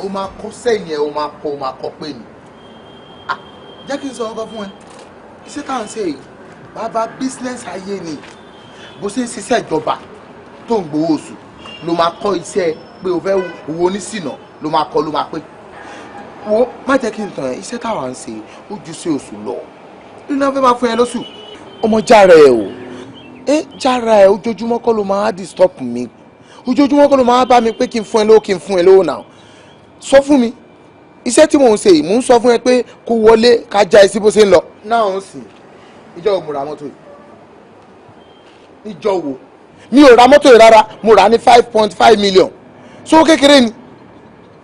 Ó máa kọ́ sẹ́yìn ẹ̀, ó máa kọ́ pé ni. Ah, jẹ́ kí n sọ ọkọ fún ẹ. Iṣẹ́ tá à ń ṣe yìí, bàbá business ayé ni. Bó ṣe ń ṣiṣẹ́ ìjọba tó ń gbowó oṣù, ló máa kọ́ iṣẹ́ pé o fẹ́ owó oníṣìnà, ló máa kọ́, ló máa pé. Wo, má jẹ́ kí n tàn ẹ́, iṣẹ́ táwa ń ṣe ó ju sí oṣù lọ. Nínú afẹ́ máa fún ẹ lóṣù. Ọmọ, jára ẹ o, ẹ jára ẹ. Ojoojúmọ́ kọ́ ló máa disturb mi, ojoojúmọ́ kọ́ ló máa bá mi pé kí n fún ẹ lówó, kí n fún ẹ lówó. Náà sọ fún mi, iṣẹ́ tí mò ń ṣe yìí, mò ń sọ fún ẹ pé kó wọlé, ká já ẹ sí bó ṣe ń lọ. Náà ń sìn, ìjọ wo mo ra mọ́tò yìí? Ìjọ wo? Mi ò ra mọ́tò yìí rárá. Mo rà á ní 5.5 million. Sówó kékeré ni?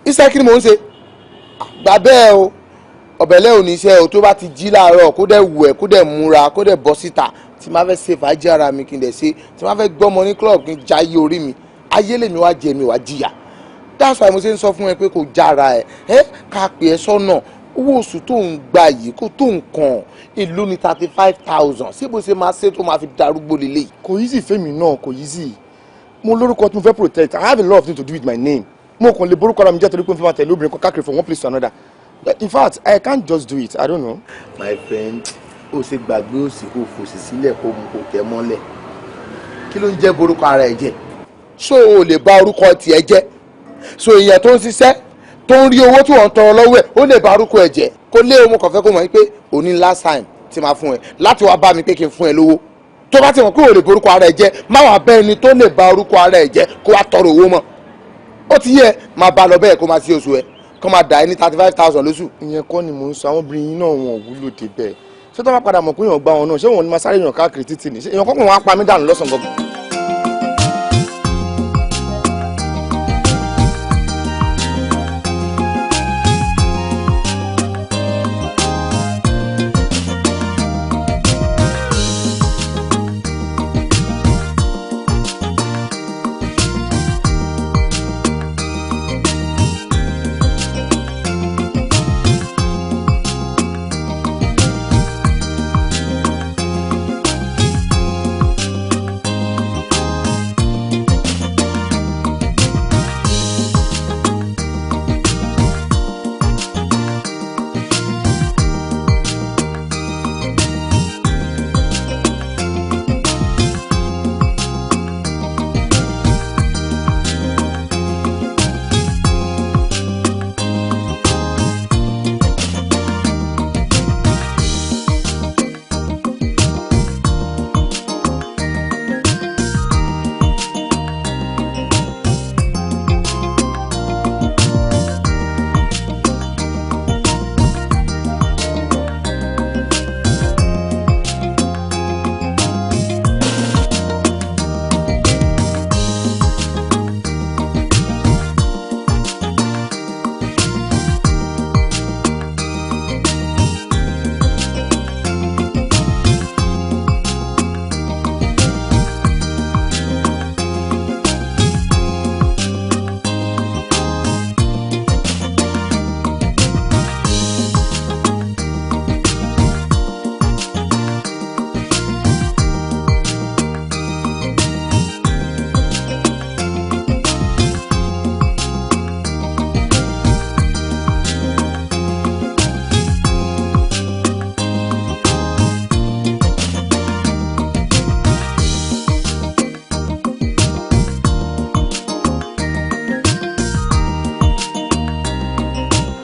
Iṣẹ́ kí ni mò ń ṣe? Gbà bẹ́ẹ̀ o, ọ̀bẹ̀lẹ̀ ò ní iṣẹ́ o. Tó bá ti jí láàárọ̀, kó dẹ̀ wù ẹ́, kó dẹ̀ múra, kó dẹ̀ bọ́ síta. Tí máa fẹ́ ṣe fàájì ara mi, kí n dẹ̀ ṣe. Tí máa fẹ́ gbọ́mọ ní club, kí n jayé orí mi. Ayé lèmi wá jẹ, mi wá jìyà. That's why mo ṣe ń sọ fún ẹ pé kò jára ẹ, ẹ ká pè ẹ sọ́nà. Owó oṣù tó ń gbà yìí kó tó nǹkan ìlú ní 35,000. Ṣé bó ṣe máa ṣe tó máa fi darúgbó lélẹ̀? Kò easy fẹ́mi náà, kò easy. Mo lórúkọ tí mo fẹ́ protect. I have a lot of things to do with my name. Mo kàn lè borúkọ ara mi jẹ́ torí pé mo fẹ́ máa tẹ̀lé obìnrin kan káàkiri from one place to another. In fact, I can't just do it. I don't know. My friend, ó ṣe gbàgbé òsì, kó fòsì sílẹ̀, kó mu, kó tẹ̀ mọ́lẹ̀. Kí ló ń jẹ́ borúkọ ara ẹ̀ jẹ́? So o lè bà orúkọ tiẹ̀ jẹ́? So èèyàn tó ń ṣiṣẹ́, tó ń rí owó tí wọ́n ń tọrọ lọ́wọ́ ẹ̀, ó lè bà orúkọ ẹ̀ jẹ́? Kó lé o. Mo kàn fẹ́ kó mọ̀ pé òní last time tí máa fún ẹ láti wá bá mi pé kí n fún ẹ lówó. Tó bá ti mọ̀ pé o lè borúkọ ara ẹ̀ jẹ́, má wàá bẹ́ ẹni tó lè bà orúkọ ara ẹ̀ jẹ́ kó wá tọrọ owó mọ́. Ó ti yẹ, máa bá lọ bẹ́ẹ̀, kó máa sí oṣù ẹ, kó máa dà ẹ́ ní 35,000 lóṣù. Ìyẹn kọ́ ni mò ń sọ. Àwọn obìnrin yìí náà, wọn ò wúlò débẹ̀. Ṣé tó bá padà mọ̀ pé èèyàn gbá wọn náà, ṣé wọn ní máa sáré èèyàn káàkiri títì ni? Ṣé èèyàn kọ́kọ́ wọn á pa mí dànù lọ́sàn-án gangan?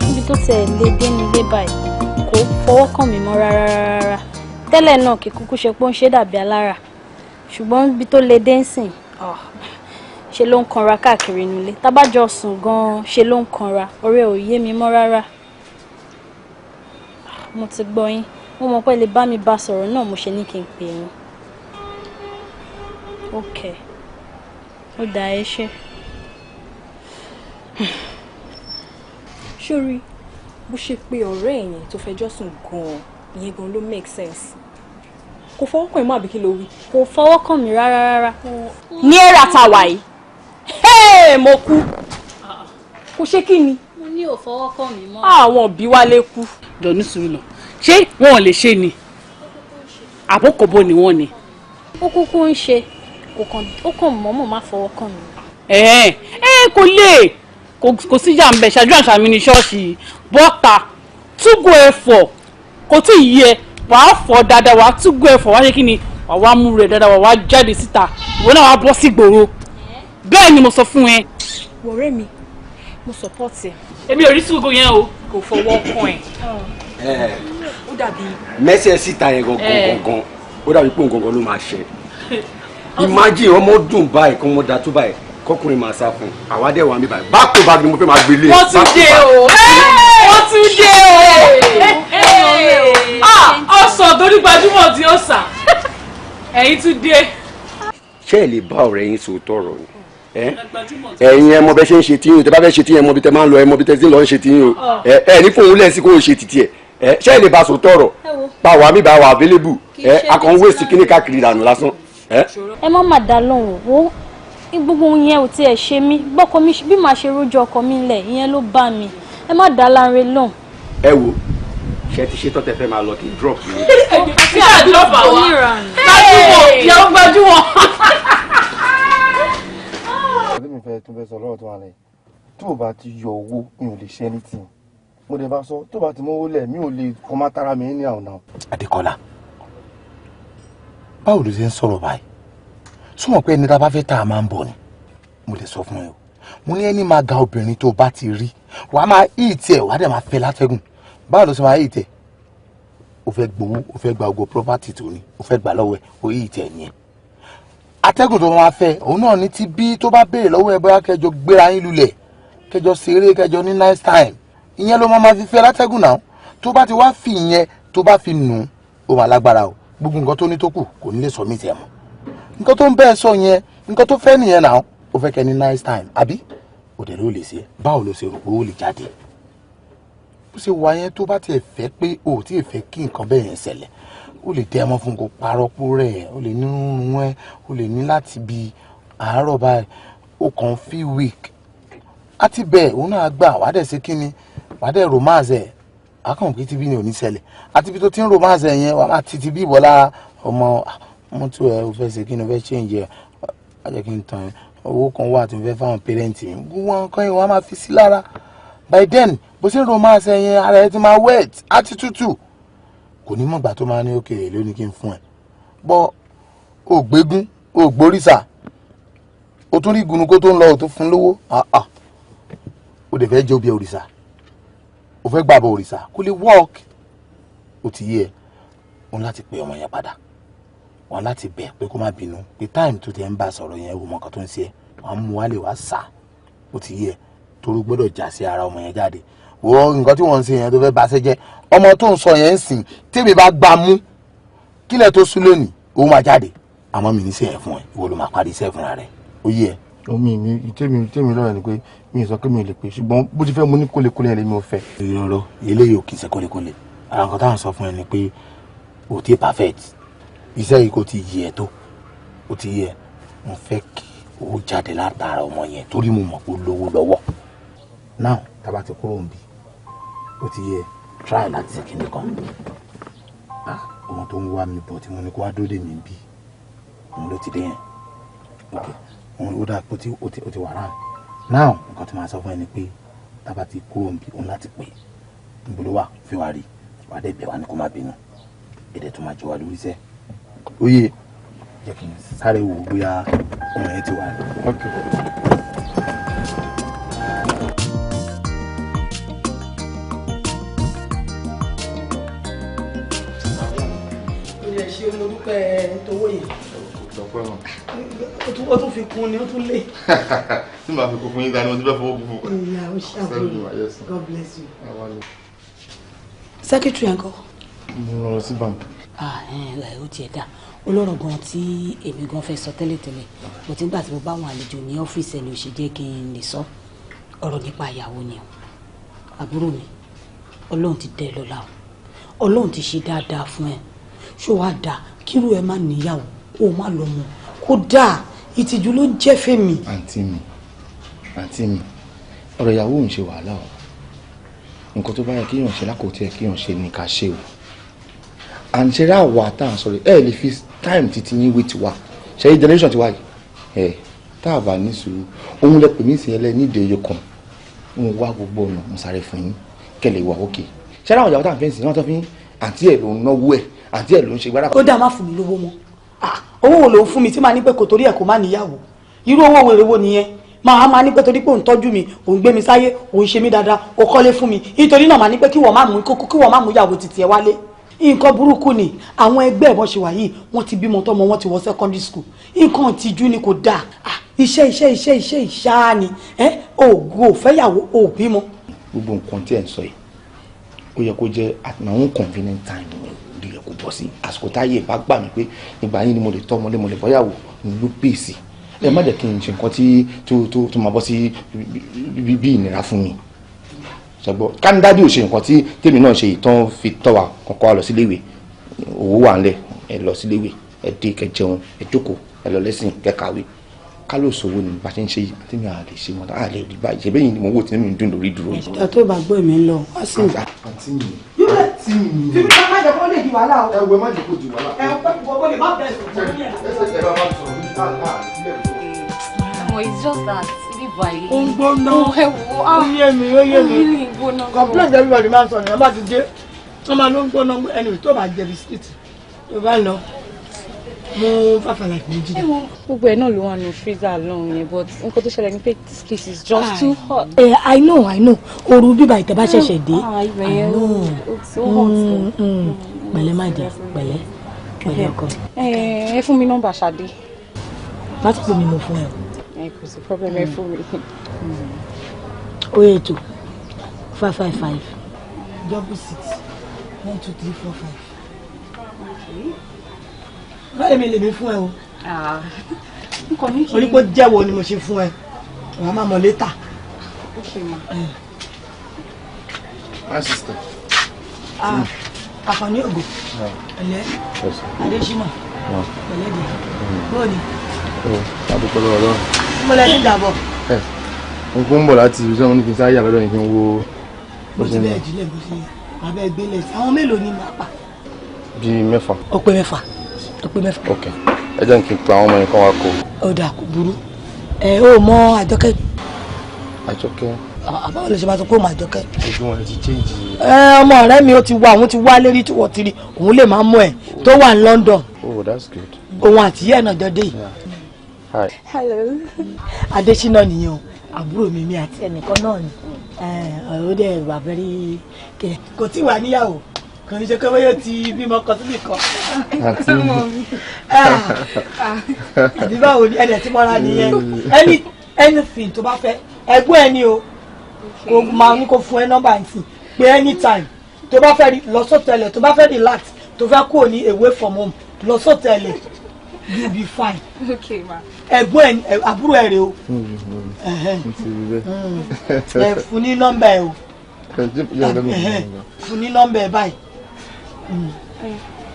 Níbi tó tiẹ̀ lè dé nílé báyìí, kò fọwọ́ kàn mí mọ́ rárá rárá. Tẹ́lẹ̀ náà, kì kúkú ṣe pé ó ń ṣe dàbí alára, ṣùgbọ́n ibi tó lè dé ń sìn, ṣe ló ń kanra káàkiri inú ilé. Tábàjọ sùn gan-an, ṣe ló ń kanra. Ọ̀rẹ́ ò yé mi mọ́ rárá. Mo ti gbọ́ yín. Mo mọ̀ pé lè bá mi bá sọ̀rọ̀ náà, mo ṣe ní kí n pè yín. Ok, ó dáa, ẹ ṣé. Sórí bó ṣe pé ọ̀rẹ́ ẹ̀ yẹn tó fẹjọ́ sùn gan-an, ìyẹn gan ló make sense. Kò fọwọ́ kàn ẹ́ mọ́, àbí kí ló wí? Kò fọwọ́ kàn mí rárá rárá. Ní ẹ̀rà tá a wà yìí, mo kú. Kò ṣe kí ni? Mo ní ò fọwọ́ kàn mí mọ́. Àwọn òbí wa lè kú. Jọ, ní sùúrù náà, ṣé wọn ò lè ṣe ni, àbókòbó ni wọ́n ni? Ó kúkú ń ṣe, kò kàn, ó kàn mọ́mọ́ má fọwọ́ kàn mí. Ẹ ẹ, kò lè. Kò sí yà ń bẹ̀ ṣáájú àṣà mi ní ṣọ́ọ̀ṣì bọ́ta túgò ẹ̀fọ́ kò tí ì yẹ wàá fọ dáadáa wàá túgò ẹ̀fọ́ wàá ṣe kí ni wàá wá mú rẹ̀ dáadáa wàá wá jáde síta ìwọ náà wàá bọ́ sí gbòòrò bẹ́ẹ̀ ni mo sọ fún ẹ. Ọ̀rẹ́ mi, mo support ẹ. Èmi ò rí sí gbogbo yẹn o. Kò fọwọ́ kàn ẹ́. Ó dàbí. Mẹ́sẹ̀ síta yẹn gangan gangan ó dàbí pé òun gangan ló máa ṣe. Imagine ọmọ dùn báyìí kọ́ ọmọ dàtú báyìí kọkùnrin máa sá fún àwa dẹ̀ wà mí báyìí back to back ni mo fẹ́ máa gbélé. Wọ́n tún dé o, wọ́n tún dé o, ọsàn tó ní gbajúmọ̀ tí ó sà, ẹ̀yin tún dé. Ṣé ẹ lè bá ọ̀rẹ́ yín sòótọ́ ọ̀rọ̀ ni? Ẹ̀yin ẹ mọ bẹ ṣe ń ṣe tí yín o, tẹ bá fẹ́ ṣe tí yín ẹ mọ bí tẹ máa ń lọ, ẹ mọ bí tẹ sí lọ ń ṣe tí yín o, ẹ ní fóun lẹ́sìn kó o ṣe títí ẹ. Ṣé ẹ lè bá sòótọ́ ọ̀rọ̀ pa wà mí bá wà available ẹ akàn waste kíní káàkiri dànù lásán. Ẹ má má dá lóhùn wo gbogbo yẹn ò tiẹ̀ ṣe mí gbọ́kọ mi bí màá ṣe rójú ọkọ mi lẹ̀ ìyẹn ló bá mi ẹ má dá Láńre lóhùn. Ẹ wo ṣe ti ṣe tán tẹ fẹ́ máa lọ kí n drop mi. Ṣé àdúrà wa gbajúmọ̀ ìyàwó gbajúmọ̀. Ọdún mi fẹ́ tún fẹ́ sọ lọ́rọ̀ tó wà lẹ́yìn tó o bá ti yọ owó mi ò lè ṣe anything mo dẹ̀ bá sọ tó o bá ti mówó lẹ̀ mi ò lè kọ́ má tara mi ní àwọn náà. Adékọ́lá, báwo ló ṣe ń sọ̀rọ̀ báyìí? Súnmọ́ pé ẹni tá a bá fẹ́ tá a máa ń bọ̀ ni mo lè sọ fún ẹ o. Mo ní ẹni máa ga obìnrin tó o bá ti rí wàá máa ìtì ẹ̀ wàá dẹ̀ máa fẹ́ látẹ́gùn. Báwo ló ṣe máa ìtì ẹ̀? O fẹ́ gbowó, o fẹ́ gba ogo property tó ní, o fẹ́ gbà lọ́wọ́ ẹ̀, o ìtì ẹ̀ nìyẹn. Atẹ́gùn tó máa fẹ́ òun náà ní ti bí tó bá béèrè lọ́wọ́ ẹ bóyá kẹjọ gbéra yín lulẹ̀, kẹjọ ṣeré, kẹjọ ní nice time, ìyẹn ló máa fi fẹ́ látẹ́gùn náà. Tó bá ti wá fi ìyẹn tó bá fi nù ó máa lágbára o. Gbogbo nǹkan tó ní tó kù kò ní lè sọ mí tiẹ̀ mọ́. Nǹkan tó ń bẹ́ẹ̀ sọ yẹn nǹkan tó fẹ́ nìyẹn náà. O fẹ́ kẹ́ ní nice time àbí o dẹ̀ ló lè ṣe. Báwo ló ṣe rò pé ó lè jáde? Bó ṣe wà yẹn tó bá tiẹ̀ fẹ́ pé o ò tí ì fẹ́ kí nǹkan bẹ́ẹ̀ yẹn ṣẹlẹ̀, o lè dẹ́ ẹmọ fún kó parọ́ pó rẹ̀, o lè ní rún ẹ, o lè ní láti bi àárọ̀ báyìí o kàn feel weak àti bẹ́ẹ̀ òun náà gbà wàá dẹ̀ ṣe kí ni wàá dẹ̀ romance ẹ̀ akàn pé tíbi ni ò ní ṣẹlẹ̀ àti ibi tó ti ń romance ẹ̀ yẹn wàá máa titi bí ìbọ̀lá ọmọ mọ́tò ẹ̀ o fẹ́ ṣe kí ni o fẹ́ change ẹ̀ á jẹ́ kí n tàn ẹ́ owó kan wà tí mo fẹ́ fáwọn parent mi gbogbo nǹkan yẹn wàá máa fi sí lára. By then bó ṣe ń romance ẹ̀ yẹn ara ẹ̀ ti máa wet á ti tútù kò ní mọ̀gbà tó máa ní òkè lónìí kí n fún ẹ bọ́ ò gbégún ò gbórísà o tún rí gunukó tó ń lọ ò tún fún lówó o dẹ̀ fẹ́ jẹ́ obì òrìṣà o fẹ́ gbàbọ̀ òrìṣà kó lè work. O ti yé ẹ òun láti pe ọmọ yẹn padà wọn láti bẹ̀ pé kó má bínú pé time tó ti ń bá sọ̀rọ̀ yẹn wò mọ nǹkan tó ń ṣe ẹ wọn mú wálé wá sá. O ti yé ẹ torí gbọ́dọ̀ já sí ara ọmọ yẹn jáde wo nǹkan tí wọ́n ń ṣe yẹn tó fẹ́ bá ṣe jẹ́ ọmọ tó ń sọ yẹn ń sìn tèmi bá gbà mú kílẹ̀ tó sún lónìí òun máa jáde àmọ́ mi ní sẹ́yìn fún ẹ ìwọ ló máa parí iṣẹ́ fúnra rẹ ó yé ẹ. Omi mi tèmi lọ́rọ̀ ni pé mi ò sọ pé mi ò lè pè ṣùgbọ́n bó ti fẹ́ mú ní kólekóle yẹn lèmi ò fẹ́. Ìrọ̀rọ̀ eléyìí ò kì í ṣe kólekóle. Ara nǹkan táwọn sọ fún ẹ ni pé o ti perfect iṣẹ́ yìí kò ti yẹ ẹ tó o ti yẹ. Mo fẹ́ kí owó jáde látara ọmọ yẹn torí mo mọ̀ pé ó lówó lọ́wọ́ now tá bá ti kúrò ń bí o ti yẹ try láti ṣe kíni kan. Ọmọ tó ń wá mi bọ̀ tí mo ní kó wá dúró dè mí bí òun ló ti dé yẹn. Ok, òun ó dáa pé ó ti wà rán now. Nǹkan tí màá sọ fún ẹ ni pé tá bá ti kúrò ń bí òun láti pè níbo ló wà fi wá rí wà á dẹ̀ bẹ̀ wá ní kó má bínú èdè tó máa jẹ wá lórí iṣẹ́ ó yẹ jẹ́ kí n sáré wò bóyá ọmọ yẹn ti wà. Ok. Ilé ṣe mo dúpẹ́ tówó yẹn. Ó tún fi kún ni ó tún lé. Tí màá fi kún fún yín dání mo ti fẹ́ fọwọ́ kún fún. Ìyá o ṣàbùrù, God bless you. Secretary ẹ̀ ń kọ́. Mo lọ sí bank. Ó tiẹ̀ dá olóró gan tí èmi gan fẹ́ sọ tẹ́lẹ̀tẹ́lẹ̀ mo ti ń gbà tí mo bá àwọn àlejò ní ọ́fíìsì ẹni ò ṣe jẹ́ kí n lè sọ ọ̀rọ̀ nípa ìyàwó ni o. Àbúrò mi, Ọlọ́run ti dẹ́ ẹ lọ́lá o, Ọlọ́run ti ṣe dáadáa fún ẹ. Ṣó wàá dáa kírú ẹ má níyàwó kó o má lọ́mọ? Kó dáa, ìtìjú ló jẹ́ fèmí. Àǹtí mi, ọ̀rọ̀ ìyàwó ń ṣe wàhálà o. Nǹkan tó bá yẹ kéèyàn ṣe lákòótí ẹ kéèyàn ṣe ní ká ṣe o. À ń ṣeré àwa tá à ń sọ̀rọ̀ ẹ lè fi time títí yín wé tiwa ṣe é generation tiwa yìí ẹ tá a bá ní sùúrù òun lẹ pè mí sí ẹlẹ nídìí ẹyọ kan Mo wá gbogbo ọ̀nà, mo sáré fún yín kẹ́ lè wà òkè. Ṣé àwọn ìyàwó tá à ń fẹ́ sìn náà tó fi ń àǹtí ẹ̀ ló ń náwó ẹ̀, àǹtí ẹ̀ ló ń ṣe gbára. Ó dá, má fún mi lówó mọ́. Ah, owó wo ló ń fún mi tí màá ní pé kò torí ẹ̀ kó má níyàwó? Irú owó wèrè wo nìyẹn? Máa ní pé torí pé òun tọ́jú mi, òun gbé mi sáyé, òun ṣe mí dáadáa, ó kọ́lé fún mi, nítorí náà màá ní pé kí wọ́n má mú ìyàwó títì ẹ̀ wálé? Nǹkan burúkú ni. Àwọn ẹgbẹ́ ẹ̀ bọ́n ṣe wà yìí, wọ́n ti bímọ tọ́mọ wọ́n ti wọ secondary school. Nǹkan tìjú ni, kò dáa. Ah, iṣẹ́, iṣẹ́, iṣẹ́, iṣẹ́ ìṣáá ni ẹ. Òògùn ò fẹ́yàwó, ò bímọ. Gbogbo nǹkan tí ẹ̀ ń sọ yìí, ó yẹ kó jẹ́ at my own convenient time ni ló yẹ kó bọ́ sí. Àsìkò táyé bá gbà mí pé ìgbà yín ni mo lè tọ́ ọmọlé, mo lè bọ́yàwó ni ló pèsè. Ẹ má jẹ́ kí n ṣe nǹkan tí tó máa bọ́ sí bí ìnira fún mi. Ṣùgbọ́n kánidádì ò ṣe nǹkan tí tèmi náà ṣe ìtàn fi tọ́ wa kọ́kọ́ wa lọ síléèwé. Owó wà ńlẹ̀, ẹ lọ síléèwé, ẹ dé, kẹ́ jẹun, ẹ jókòó, ẹ lọ lẹ́sìn, kẹ́ kàwé. Ká ló sòwò ni bá ṣe ń ṣe yìí àti mi à lè ṣe wọn, à lè rí báyìí. Ṣe bẹ́ẹ̀ ni mo wò tí mi ń dùn lórí dúró yìí. Ìgbà tó bá gbọ́, èmi ń lọ wá sí. Àǹtí mi. Àǹtí mi. Fífi ká má jẹ́ kó lè di wàhálà o. Ẹ wo, ẹ má jẹ́ kó di wàhálà. Ẹ pẹ́ kó lè má bẹ̀rẹ̀ sọ̀rọ̀. Ẹ bá bá sọ̀rọ̀ ní káàkiri. Oh, it's just that ibi báyìí. Ó ń gbóná. Ẹ wo. Ó yé mi, ó yé mi. Really gbóná gan. Complaint everybody máa ń sọ nìyẹn. Bá ti dé, wọ́n máa ló ń gbóná. Anyway, tó bá jẹ biscuit, tó bá lọ mú Five Alive méjì. Ẹ wo, gbogbo ẹ náà ló wà nù freezer lọ́hùn yẹn, but nǹkan tó ṣẹlẹ̀ ni pé this place is just too hot. Eh, I know, I know. Ooru bíbá ìtẹ́ bá ṣẹ̀ṣẹ̀ dé. Ah, ibẹ̀ I yẹn, know. it's so hot. Pẹ̀lẹ́ má jẹ, pẹ̀lẹ́, pẹ̀lẹ́ ọkọ. Ẹ fún mi nọ́mbà Ṣadé. Láti pè mí, mo fún ẹ. Ẹ kò sí problem, ẹ fún mi. O 82 555 66 1 2 3 4 5. Báyìí mi lèmi fún ẹ o. Nǹkan ní kí Orí pé jẹ́wọ́ ni mo ṣe fún ẹ, wàá máa mọ̀ later. Okay, ma. My sister. Ah, Àkànní Ògo, ẹ̀lẹ́. Yes. Adésínà, pẹ̀lẹ́ dì, bóò ni? Ó adúpẹ́ lọ́wọ́ Ọlọ́run. Mo lẹ ní ìdàbọ̀. Ẹ mo kún ń bọ̀ láti ibi tí wọ́n ní kí n sáré yà lọ́dọ̀ yìí, kí n wo Mo ti bẹ́ẹ̀ jílẹ̀, bó ṣe abẹ́ gbélé sí. Àwọn mélòó ni màá pa? Bíi 6. Ó pé 6, ó pé 6. Ok, ẹ jẹ́ kí n pa àwọn ọmọ yẹn kán wá kó. Ó dà, kò burú. Ẹ ó mọ Àjọkẹ́? Àjọkẹ́? Àbáwọ̀ lè ṣe máa sọ pé ó mọ Àjọkẹ́? Ojú wọn ti change. Ẹ ọmọ ọ̀rẹ́ mi, ó ti wá, òun ti wá lérí tí wọ́n ti rí òun lè máa mú ẹ tó wà ní London. Oh, that's good. Òun àtìyẹ́ ẹ̀ náà jọ dé yìí. Hi. Hello. Adésínà nìyẹn o, Àbúrò mi àti ẹnìkan náà ni. Ó dẹ̀ wà very. Kò tí wà níyàwó, kò ní ṣe pé bóyá ó ti bímọ kan síbì kan. Àǹtí mi. Àbí báwo ni ẹ̀dẹ̀ tí mọ́ra nìyẹn? Anything tó bá fẹ́, ẹ̀gbọ́n ẹ ní o, kò máa ní kó fún ẹ nọ́mbà ẹ̀ pé anytime tó bá fẹ́ lọ sọ́tẹ̀lẹ̀, tó bá fẹ́ relax, tó fẹ́ kúrò ní away from home, lọ sọ́tẹ̀lẹ̀, you be fine. Okay, ma. Ẹ̀gbọ́n ẹ, àbúrò ẹ rè o. Mo ti rí bẹ́ẹ̀. Ẹ fún ní nọ́mbà ẹ o, fún ní nọ́mbà ẹ báyìí.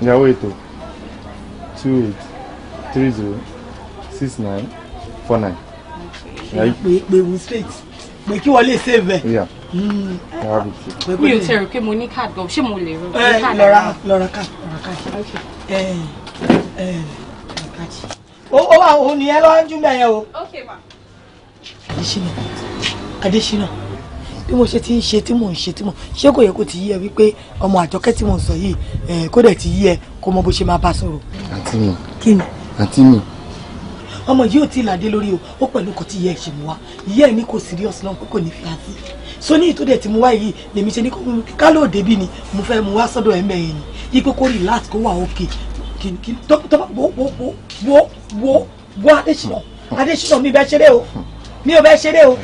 Ìyàwó ètò 28 30 69 49. Pé pé wù straight, pé kí wọ́n lè save ẹ. Yeah. I have it. Mi ò tẹ̀ rò pé mo ní card gan, ṣé mo lè rò? Ẹ lọ́ra, lọ́ra card, lọ́ra card. Ẹ ẹ lọ́ra card. Ó wà, òun nìyẹn lọ́wọ́ ń jú mẹ́yẹn o. Okay, ma. Adésínà, Adésínà, bí mo ṣe ti ń ṣe tí mò ń ṣe tí mò ṣé, kò yẹ kó ti yí ẹ wípé ọmọ Àjọkẹ́ tí mò ń sọ yìí ẹ, kó dẹ̀ ti yí ẹ, kó mọ bó ṣe máa bá sọ̀rọ̀. Àǹtí mi. Kí ni? Àǹtí mi. Ọmọ yìí ò tí ì ládé lórí o. Ó pẹ̀lú nǹkan tí ìyá ẹ̀ ṣe mú wá. Ìyá ẹ̀ ní kò serious náà, pé kò ní fi àti so ní ìtòdẹ̀ tí mo wá yìí lèmi ṣe ní kó ká lóòdè bí ni mo fẹ́ mu wá sọ́dọ̀ ẹ̀ mẹ́yìn ni yí pé kó relax, kó wà okay. Kí tó tó wo wo wo wo wo wo, Adésínà, Adésínà, mi bẹ́ ṣeré o, mi ò bẹ́ ṣeré o.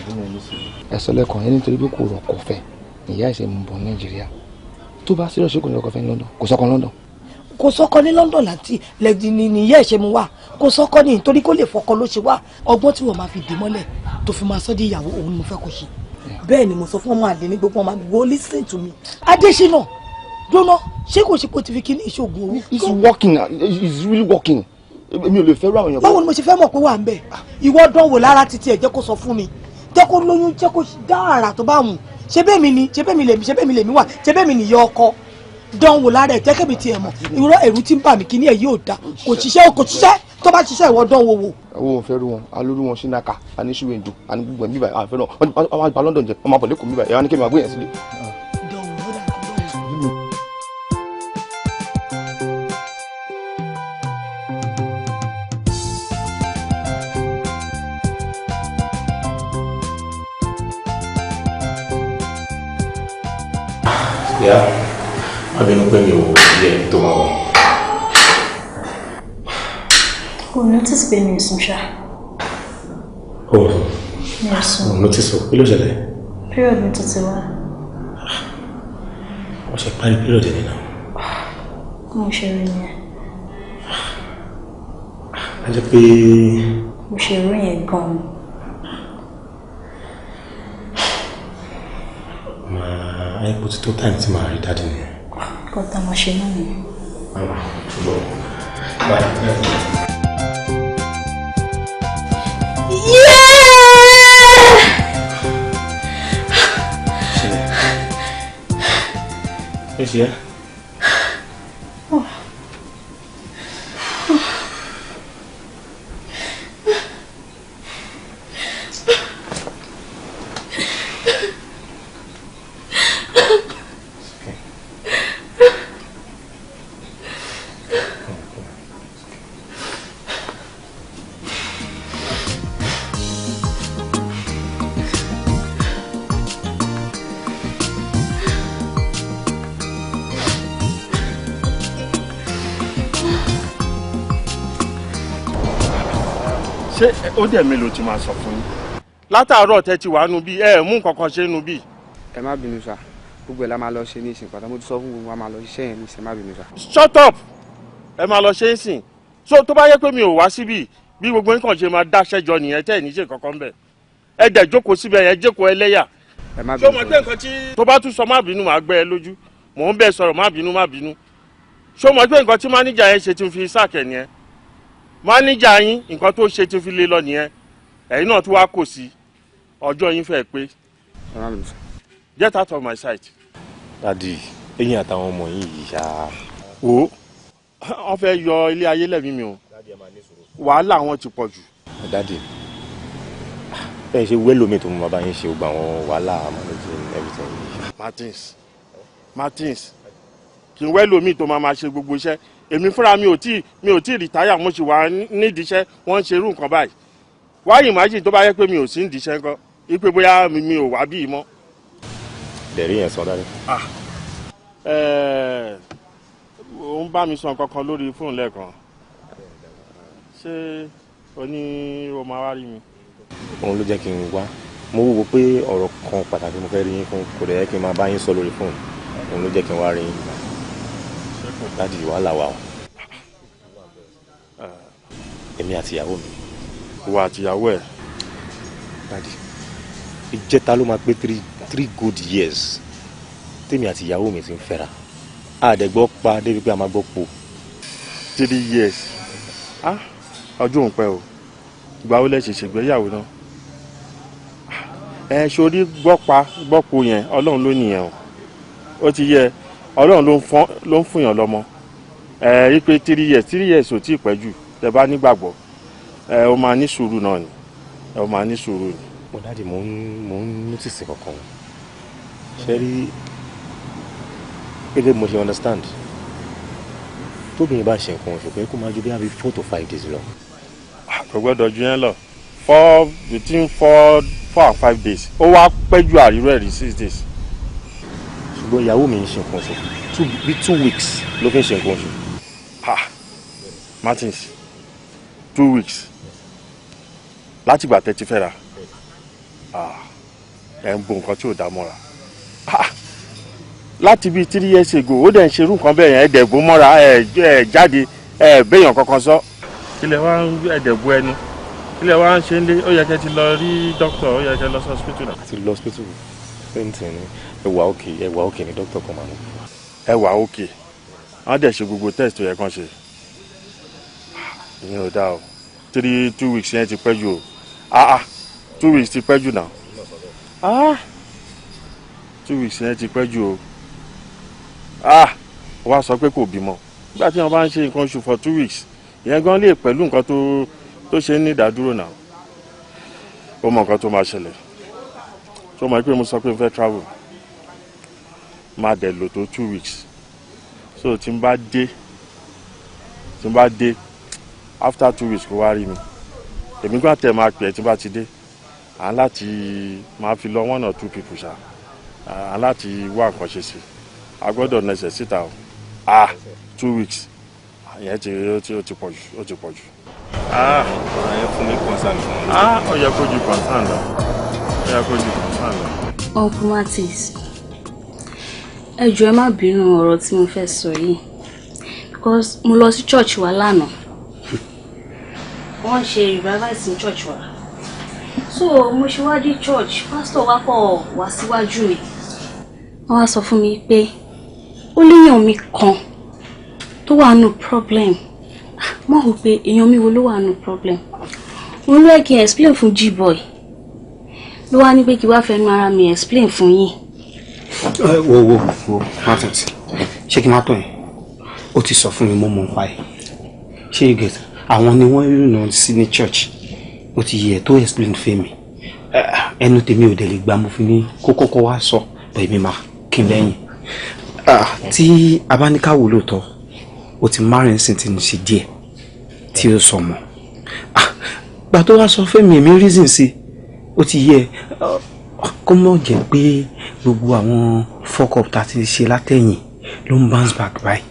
Ẹ sọ lẹ́kọ̀ọ́ yẹn nítorí pé kò rọ̀kọ̀ fẹ́ ìyá ẹ̀ ṣe ń bọ̀ Nàìjíríà. Tó bá serious, kò ní rọ̀kọ̀ fẹ́ ní London? Kò sọ́kọ London. Kò sọ́kọ ní London láti lẹ́dí ni ìyá ẹ̀ ṣe mu wá. Kò sọ́kọ ní nítorí kó lè fọkọ ló ṣe wá. Ọgbọ́n tí wọ́n máa fi dè mọ́lẹ̀ tó fi máa sọ́ di ìyàwó òun ni mo fẹ́ kó ṣe. Bẹ́ẹ̀ ni mo sọ fún ọmọ àlè ní gbogbo ọmọ àgbò. Listen to me, Adésínà, dúró, ṣé kò ṣe pé o ti fi kíní ìṣògùn owó? It's working, it's really working. Èmi ò lè fẹ́ rú àwọn èèyàn. Báwo ni mo ṣe fẹ́ mọ̀ pé wà ń bẹ̀? Ìwọ dánwò lára títí ẹ̀, jẹ́ kó sọ fún mi, jẹ́ kó lóyún, jẹ́ kó dá àrà tó bá wùn. Ṣé bẹ́ẹ̀ mi ni? Ṣé bẹ́ẹ̀ mi lèmi? Ṣé bẹ́ẹ̀ mi lèmi wà? Ṣé bẹ́ẹ̀ mi nìyẹ ọkọ? Dánwò lára ẹ̀, jẹ́ kẹ́mi tiẹ̀ mọ̀. Irọ́, ẹ̀rù tí ń bà mí, kíní ẹ̀ yóò da. Kò ṣiṣẹ́, kò ṣiṣẹ́. Tó bá ṣiṣẹ́ ìwọ dán wò wò. Owó òun fẹ́ rú wọn, alóru wọn sínú aka, aníṣúwèé njò, àní gbogbo ẹ̀ bíbà àfẹ́ náà, wọ́n gba London jẹ, wọ́n máa bọ̀ lẹ́kọ̀ọ́ bíbà, ẹ̀ wá ní kí n máa gbé yẹn sílé. Yeah, má bínú pé mi ò rí ẹni tó máa wọ̀. Kò notice pé mi ò sùn ṣá. Oh, Mi ò sùn. mo notice o, kí ló ṣẹlẹ̀? Period mi tó ti wá. Wọ́n ṣe parí period ẹ̀ nínú. Mo ṣe rí nìyẹn. A jẹ́ pé Mo ṣe rí yẹn gan-an. Màá ayé kò ti tó time tí màá rí daddy nìyẹn. Nǹkan tá a máa ṣe náà nìyẹn. Màmá, ṣùgbọ́n bye. Yeah! Ṣẹlẹ̀. Ṣé ṣe é? Oh. Ṣé ó dẹ̀ mélòó tí máa sọ fún yín látàárọ̀ tẹ́ ti wà nù bí ẹ mú nǹkan kan ṣe nù bí. Ẹ má bínú sá, gbogbo ẹ la máa lọ ṣe ní ìsìn pàtàkì. Mo ti sọ fún gbogbo wa, máa lọ ṣiṣẹ́ yẹn ní ìsìn. Má bínú sá. Shut up! Ẹ máa lọ ṣe é sìn. So tó bá yẹ pé mi ò wá síbí, bí gbogbo nǹkan ṣe máa dáṣẹ́ jọ nìyẹn, tẹ́ ẹ̀ ní ṣe kankan bẹ̀. Ẹ dẹ̀ jókòó síbẹ̀ yẹn, jókòó ẹlẹ́yà. Ẹ má Ṣé o bínú. mọ̀ pé nǹkan tí tó bá tún sọ má bínú, màá gbẹ́ ẹ lójú. Mò ń bẹ sọ̀rọ̀, má bínú, má bínú. Ṣé o mọ̀ pé nǹkan tí máníjà yẹn ṣe ti fi sack ẹ̀ nìyẹn? Máníjà yín, nǹkan tó ṣe ti fi lé lọ nìyẹn. Ẹ̀yin náà tún wá kò sí ọjọ́ yín fẹ́ pé. Ẹ má bínú sá. Get out of my sight. Daddy, eyín àtàwọn ọmọ yìí yìí ṣá. Wo, wọ́n fẹ́ yọ ilé ayé lẹ́mí mi o, wàhálà wọn ti pọ̀ jù. Daddy, ẹ ṣe wẹ́lómi tó mú bàbá yín ṣe gbogbo àwọn wàhálà managing everything yìí. Martins, Martins, kì í wẹ́lómi tó máa ma ṣe gbogbo iṣẹ́. Èmi fúnra mi ò tí retire, mo sì wà nídìí iṣẹ́. Wọ́n ń ṣe irú nǹkan báyìí. Wá imagine tó bá yẹ pé mi ò sí nídìí iṣẹ́ ńkọ́, ipe bóyá mi ò wá bí mọ́. Dẹ̀rí yẹn sọ, Daddy. Ah, ẹ̀ẹ́, ó ń bá mi sọ nǹkan kan lórí fóònù lẹ́ẹ̀kan. Ṣé o ní o máa wá rí mi? Òun ló jẹ́ kí n wá. Mo wò pé ọ̀rọ̀ kan pàtàkì mo fẹ́ rí yín fún, kò dẹ̀ yẹ kí n máa bá yín sọ lórí fóònù. Òun ló jẹ́ kí n wá rí yín. Daddy, wàhálà wà o. Èmi àti ìyàwó mi. Ìwọ àti ìyàwó ẹ̀? Daddy, ìjẹta ló máa pé 3 good years tèmi àti ìyàwó mi ti ń fẹ́ra. Àdẹ̀gbọ́ pa débi pé a máa gbọ́ po. 3 years? Ah, ọjọ́ òun pẹ́ o. Ìgbà wo lẹ ṣe ṣègbéyàwó náà? Ẹ sórí gbọ́pa gbọ́po yẹn, Ọlọ́run ló nìyẹn o. Ó ti yẹ, Ọlọ́run ló ń fúnyàn lọ́mọ. Ẹ rí pé 3 years, 3 years ò tí ì pẹ́ jù. Tẹ bá nígbàgbọ́, ẹ ó máa ní sùúrù náà ni, ẹ ó máa ní sùúrù ni. Mo daddy, mo ń notice kankan. Ṣe rí, gẹ́gẹ́ bí mo ṣe understand, tóbìnrin bá ṣe nǹkan oṣù, pé kó máa ju bí i 4 to 5 days lọ. Kò gbọ́dọ̀ ju yẹn lọ. Four, between 4 and 5 days, ó wá pẹ́ ju àríró ẹ̀rí 6 days. Ṣùgbọ́n ìyàwó mi ń ṣe nǹkan oṣù bí 2 weeks ló fi ń ṣe nǹkan oṣù. Ah, Martins, 2 weeks látìgbà tẹ́ ti fẹ́ra? Ah, ẹ̀ ń bo nǹkan tí ò dá mọ́ra. Ah, láti bíi 3 years ago, ó dẹ̀ ń ṣerú nǹkan bẹ́ẹ̀ yẹn, ẹ̀ dẹ̀ bó mọ́ra, ẹ̀ ẹ̀ jáde, ẹ̀ béèyàn kankan sọ. Kílẹ̀ wá ń ẹ̀dẹ̀ bu ẹnu, kílẹ̀ wá ń ṣe ń lé? Ó yẹ kẹ́ ti lọ rí dókítà, ó yẹ kẹ́ lọ sí hospital náà. Àti lọ hospital, same thing ni. Ẹ wà okay, ẹ wà okay ni dókítà kan máa ń. Ẹ wà okay, wọ́n dẹ̀ ṣe gbogbo test tó yẹ kán ṣe. Ìyẹn ò dáa o. 3, 2 weeks yẹn ti pẹ́ jù o. Ah ah, 2 weeks ti pẹ́ jù náà. Ah, 2 weeks yẹn ti pẹ́ jù o. Ah, wọ́n á sọ pé kò bímọ nígbà tí wọ́n bá ń ṣe nǹkan oṣù for 2 weeks. Ìyẹn gan lè pẹ̀lú nǹkan tó ṣe ní ìdádúró náà. Ó mọ nǹkan tó máa ṣẹlẹ̀. Tó mọ̀ pé mo sọ pé mo fẹ́ travel, máa dẹ̀ lò tó 2 weeks. So tí n bá dé after 2 weeks kó wá rí mi. Èmi gbà tẹ̀ máa pè é tí n bá ti dé. À ń láti máa fi lọ 1 or 2 people ṣá. À ń láti wá nǹkan ṣe sí. A gbọ́dọ̀ nẹsẹ̀ síta o. 2 weeks. Ìyẹn ti ó ti pọ̀ jù, ó ti pọ̀ jù. Ọ̀rọ̀ yẹn fún mi concern gan. Ó yẹ kó ju concern lọ. Ó yẹ kó ju concern lọ. Uncle Martins, ẹ jọ̀ọ́ ẹ má bínú ọ̀rọ̀ tí mo fẹ́ sọ yìí, because mo lọ sí church wa lánàá. Wọ́n ṣe revival sí church wa. So mo ṣe wá dé church, pastor wa kọ̀ wá síwájú mi. Wọ́n wá sọ fún mi pé ó léèyàn mi kan tó wà nù problem. Mo rò pé èèyàn mi wo ló wà nù problem. Mo ló yẹ kí n explain fún G-boy. Ló wá ní pé kí wá fẹnu ara mi explain fún yín. Wo Martins, ṣé kí n má tọ̀ yín? Ó ti sọ fún mi, mo mọ̀ nípa ẹ̀. Ṣé you get? Àwọn ni wọ́n rìnà sí ní church. Ó ti yẹ tó explain fún mi. Ẹnu tèmi ò dẹ̀ lè gbà, mo fi ní kó kọ́kọ́ wá sọ, bẹ́ẹ̀ mi máa kí n lẹ́yìn. Tí a bá ní ká wò lóòótọ́, ó ti márùn-ún sì ti ń ṣe díẹ̀ tí ó sọ mọ́. Gbà tó wá sọ fún mi, èmi reason sí, ó ti yẹ kó mọ̀ jẹ́ pé gbogbo àwọn fuck up tá a ti ṣe látẹ̀yìn ló ń bounce back báyìí.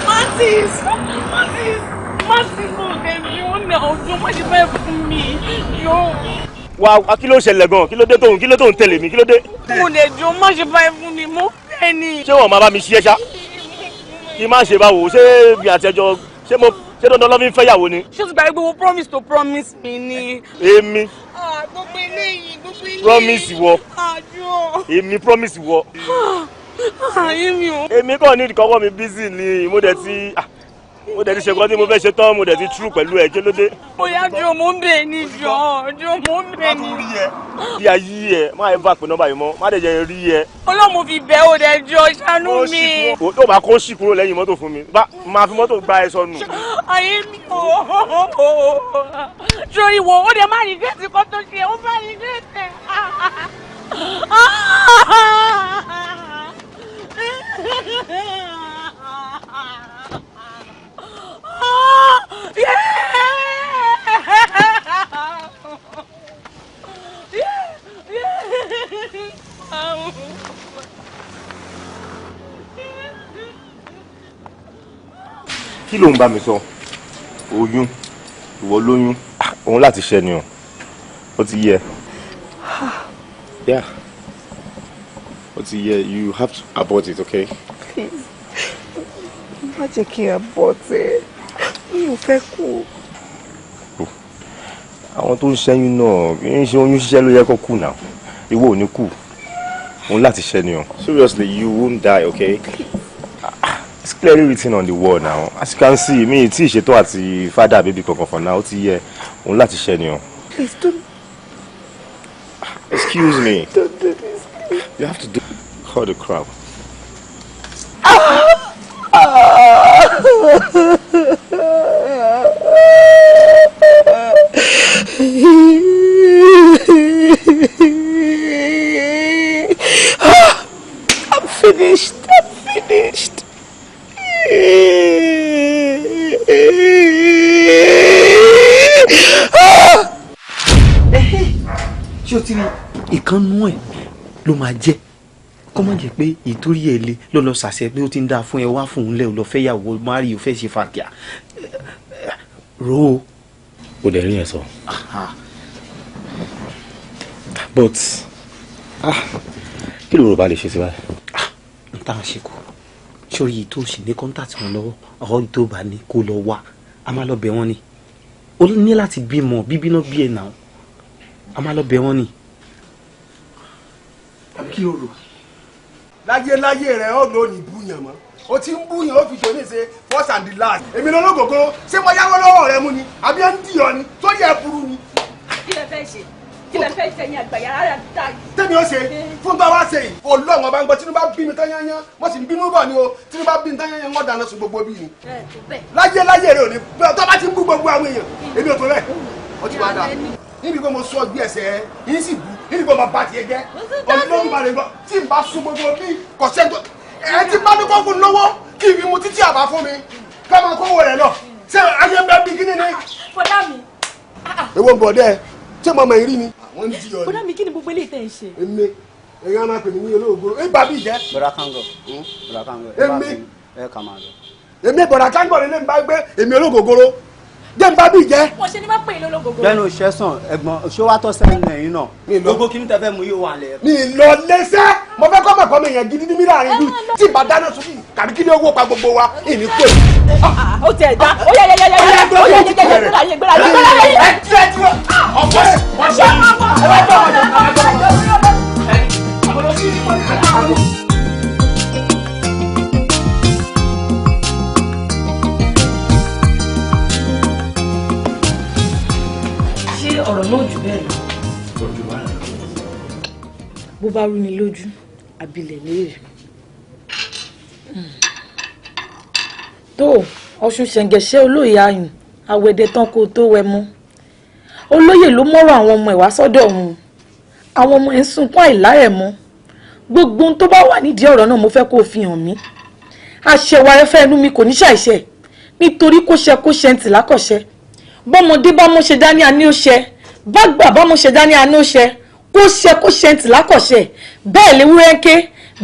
Martins, Martins, mo dẹ̀ yóò nà ọjọ́ má ṣe báyìí fún mi yóò. Wá, kí ló ṣẹlẹ̀ gan? Kí ló dé tó ń tẹ̀lé mi? Kí ló dé? Mo lè jọ má ṣe báyìí fún mi, mo fẹ́ ni. Ṣé wọn máa bá mi ṣiṣẹ́ ṣá? Kí má ṣe báwo? Ṣé bí àtẹjọ ṣé mo ṣé dandan lọ́ fi ń fẹ́yàwó ni? Ṣé o ti gbàgbé gbogbo promise to promise mi ni? Èmi. Gbogbo eléyìí, gbogbo eléyìí. Promise wọ. Àjọ. Èmi promise wọ. Èmi o. Èmi kàn ní ìkọ́kọ́ mi busy ni, mo dẹ̀ ti ṣe nǹkan tí mo fẹ́ ṣe tán, mo dẹ̀ ti true pẹ̀lú ẹ̀, kí ló dé? Bóyá jọ mo ń bẹ̀ ni, jọ mo ń bẹ̀ ni. Bí ayé ẹ, má ẹ bá pè nọ́mbà yìí mọ́, má dẹ̀ jẹ́ rí ẹ. Ọlọ́run fi bẹ̀ ọ́ dẹ̀ jọ ṣàánú mi. Tó bá kó sì kúrò lẹ́yìn mọ́tò fún mi, máa fi mọ́tò gba ẹ sọnù. Ayé mi o, sori wo, ó dẹ̀ má regret kó tó ṣe, ó má regret ẹ̀. Kí ló ń bá mi sọ? Oyún, ìwọ lóyún, òun láti ṣẹ ni o, ó ti yẹ. Yeah, ó ti yẹ, you have to abort it, okay? Please, má jẹ́ kí n abort ẹ, mi ò fẹ́ kú. Àwọn tó ń ṣẹ́yún náà, kì í ṣe oyún ṣíṣẹ́ ló yẹ kó kú náà, ìwọ ò ní kú, òun láti ṣẹ ni o. Seriously, you won't die, okay? It's clearly written on the wall now. As you can see, mi tí ìṣètò àti father baby kankan for now, ó ti yẹ, òun láti ṣẹ ni o. Please don't. Excuse me. Don't do this, please. You have to do. Cut the crap. I'm finished. I'm finished. Ṣé o ti rí ìkànnú ẹ̀ ló máa jẹ́ kó má jẹ́ pé ìtorí ẹ̀ le ló lọ ṣàṣẹ pé ó ti ń dáa fún ẹ wá fún un lẹ́ ò lọ fẹ́ yàwó mari ò fẹ́ ṣe fàkíà ro o. O dẹ̀ rí yẹn sọ. But kí ló rò bá lè ṣe sí báyìí? N táwọn ṣe kù sórí yìí tó sì ní kọ́ńtàtì wọn lọ́wọ́ ọ̀rọ̀ tó bá ní kó lọ wá a máa lọ bẹ̀ wọ́n ni. Ó ní láti bímọ bíbí náà bí ẹ̀ náà a máa lọ bẹ̀ wọ́n ni. Kí o rò láyé láyé rẹ ó lò ní búyàn mọ́, o ti ń búyàn ó fi ṣòní ṣe first and the last. Èmi lọ lógógóró, ṣé mo yáwó lọ́wọ́ rẹ mú ni àbí ẹ ń dì ọ ni tó yẹ burú ni. Kí lẹ fẹ́ ṣe? Kí lẹ fẹ́ jẹ ní àgbà yàrá rẹ̀ dá yìí. Tẹ́mi ó ṣe fún bá wá ṣe yìí. Ọlọ́run ọba ń gbọ́ Tinubu bí mi tán yányán, wọ́n sì ń bínú bọ̀ ni o. Tinubu bí mi tán yányán, wọ́n dáná sun gbogbo bí ni. Láyé láyé rẹ̀ ò ní tó bá ti ń bú gbogbo àwọn èèyàn, èmi ò tó rẹ̀. Ó ti wá dà. Níbi pé mo sọ ọgbẹ́ ẹsẹ̀ ẹ, yín sì bú, níbi pé mo bá tiẹ̀ jẹ́. Ọlọ́run bá lè gbọ́, tí n bá sun gbogbo bí kò sẹ́ńtò. Ẹ ti bá mi kọ́ fún lọ́wọ́ kí n fi mu títí àbá fún mi, ká máa kówó rẹ̀ lọ. Ṣé ayé ń bẹ bí kíní ni? Bọ́dá mi. Èwo ń bọ̀ dẹ́, ṣé mo mọ̀ ìrí ni? Àwọn ń jí ọ ni. Bọ́dá mi kí ni gbogbo eléyìí tẹ̀ ń ṣe? Èmi, èyí á máa pè mí ní olóògbé, ẹ bá bí jẹ́. Bọ̀dá Kángọ̀, Bọ̀dá Kángọ̀, ẹ bá mi, ẹ kà máa lọ. Èmi Bọ̀dá Kángọ̀ lè ń bá gbé èmi ológogoro, jẹ́ ń bá bí jẹ́. Wọ́n ṣe ni má pè é lólógogoro. Lẹ́nu ìṣẹ́sàn, ẹ̀gbọ́n, ṣé wàá tọ́ sẹ́yìn lẹ́yìn náà? Gbogbo kí ni tẹ fẹ́ mu yóò wà lẹ̀. Mi lọ lẹ́sẹ̀, mo fẹ́ kọ́ mọ̀ kọ́ mi yẹn gidi ní mi láàrin ìlú tí ìbá dáná sun yìí tàbí kí ni owó pa gbogbo wa ìní kò. Ó tiẹ̀ dá, ó yẹ yẹ yẹ yẹ yẹ ó yẹ yẹ yẹ gbéra yẹ gbéra yẹ gbéra yẹ. Ẹ tiẹ̀ tí wọ́n ọ̀pọ̀ wọ́n ṣe é wá gbọ́ ọ̀dọ̀. Ṣé ọ̀rọ̀ náà jù bẹ́ẹ̀ lọ? Bó bá rú ni lójú, àbílẹ̀ léèrè. Tó Ọ̀ṣun ṣẹ̀ǹgẹ̀ṣẹ̀ olóyè ayùn awẹ́dẹ tán kó tó wẹ mọ́. Olóyè ló mọ́rọ̀ àwọn ọmọ ẹ̀ wá sọ́dọ̀ òun. Àwọn ọmọ ẹ̀ ń sunkún àìláyẹ̀ mọ́. Gbogbo ohun tó bá wà nídìí ọ̀rọ̀ náà mo fẹ́ kó o fi hàn mí. Àṣẹwà ẹfẹ́ inú mi kò ní ṣàìṣe nítorí kó ṣe kó ṣe ń tì lákọ̀ṣe. Bọ́mọdé bá mọ́ṣe dání àní ó ṣe, bágbà bá mọ́ṣe dání àní ó ṣe, kó ṣe kó ṣe ń tì lákọ̀ṣe. Bẹ́ẹ̀ léwúrẹ́ ń ké,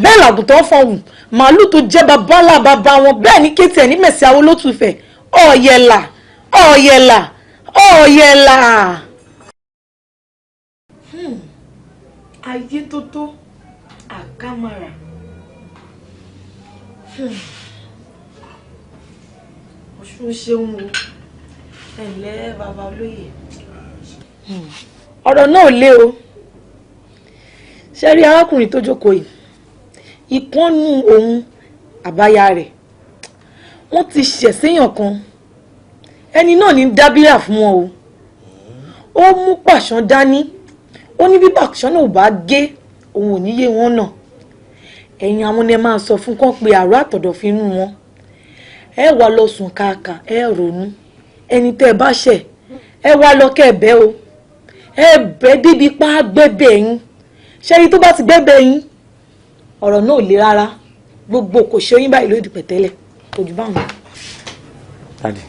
bẹ́ẹ̀ làgùntàn fọhùn, màálù tó jẹ́ bàbá ńlá bàbá wọn bẹ́ẹ̀ ní kéétì ẹ̀ ní mẹ̀sí awo ló tù fẹ̀. Ọ̀yẹ̀là, ọ̀yẹ̀là, ọ̀yẹ̀là. Ayé tó tó àkàmàrà. Ọ̀ṣun ṣeun o. Ẹ ǹlẹ́ bàbá olóyè. Ọ̀rọ̀ náà ò le o. Ṣé rí arákùnrin tó jókòó yìí? Ìkànnù òun àbáyá rẹ̀. Wọ́n ti ṣẹ̀ séèyàn kan. Ẹni náà ní dábírà fún wọn o. Ó mú pàṣán dání. Ó ní bí pàṣán náà ò bá gé, òun ò ní yé wọn náà. Ẹ̀yin àwọn ni ẹ máa sọ fún kán pé àrò àtọ̀dọ̀fin inú wọn. Ẹ wá lọ sùn kàkà, ẹ ronú. Ẹni tẹ́ ẹ bá ṣẹ̀, ẹ wá lọ kẹ́ ẹ bẹ̀ o. Ẹ bẹ̀ débi pa gbẹ́bẹ̀ yín. Ṣé ẹni tó bá ti gbẹ́bẹ̀ yín, ọ̀rọ̀ náà ò le rárá. Gbogbo kò ṣe yín báyìí lódì pẹ̀tẹ́lẹ̀. Kò jù báwọn. Daddy,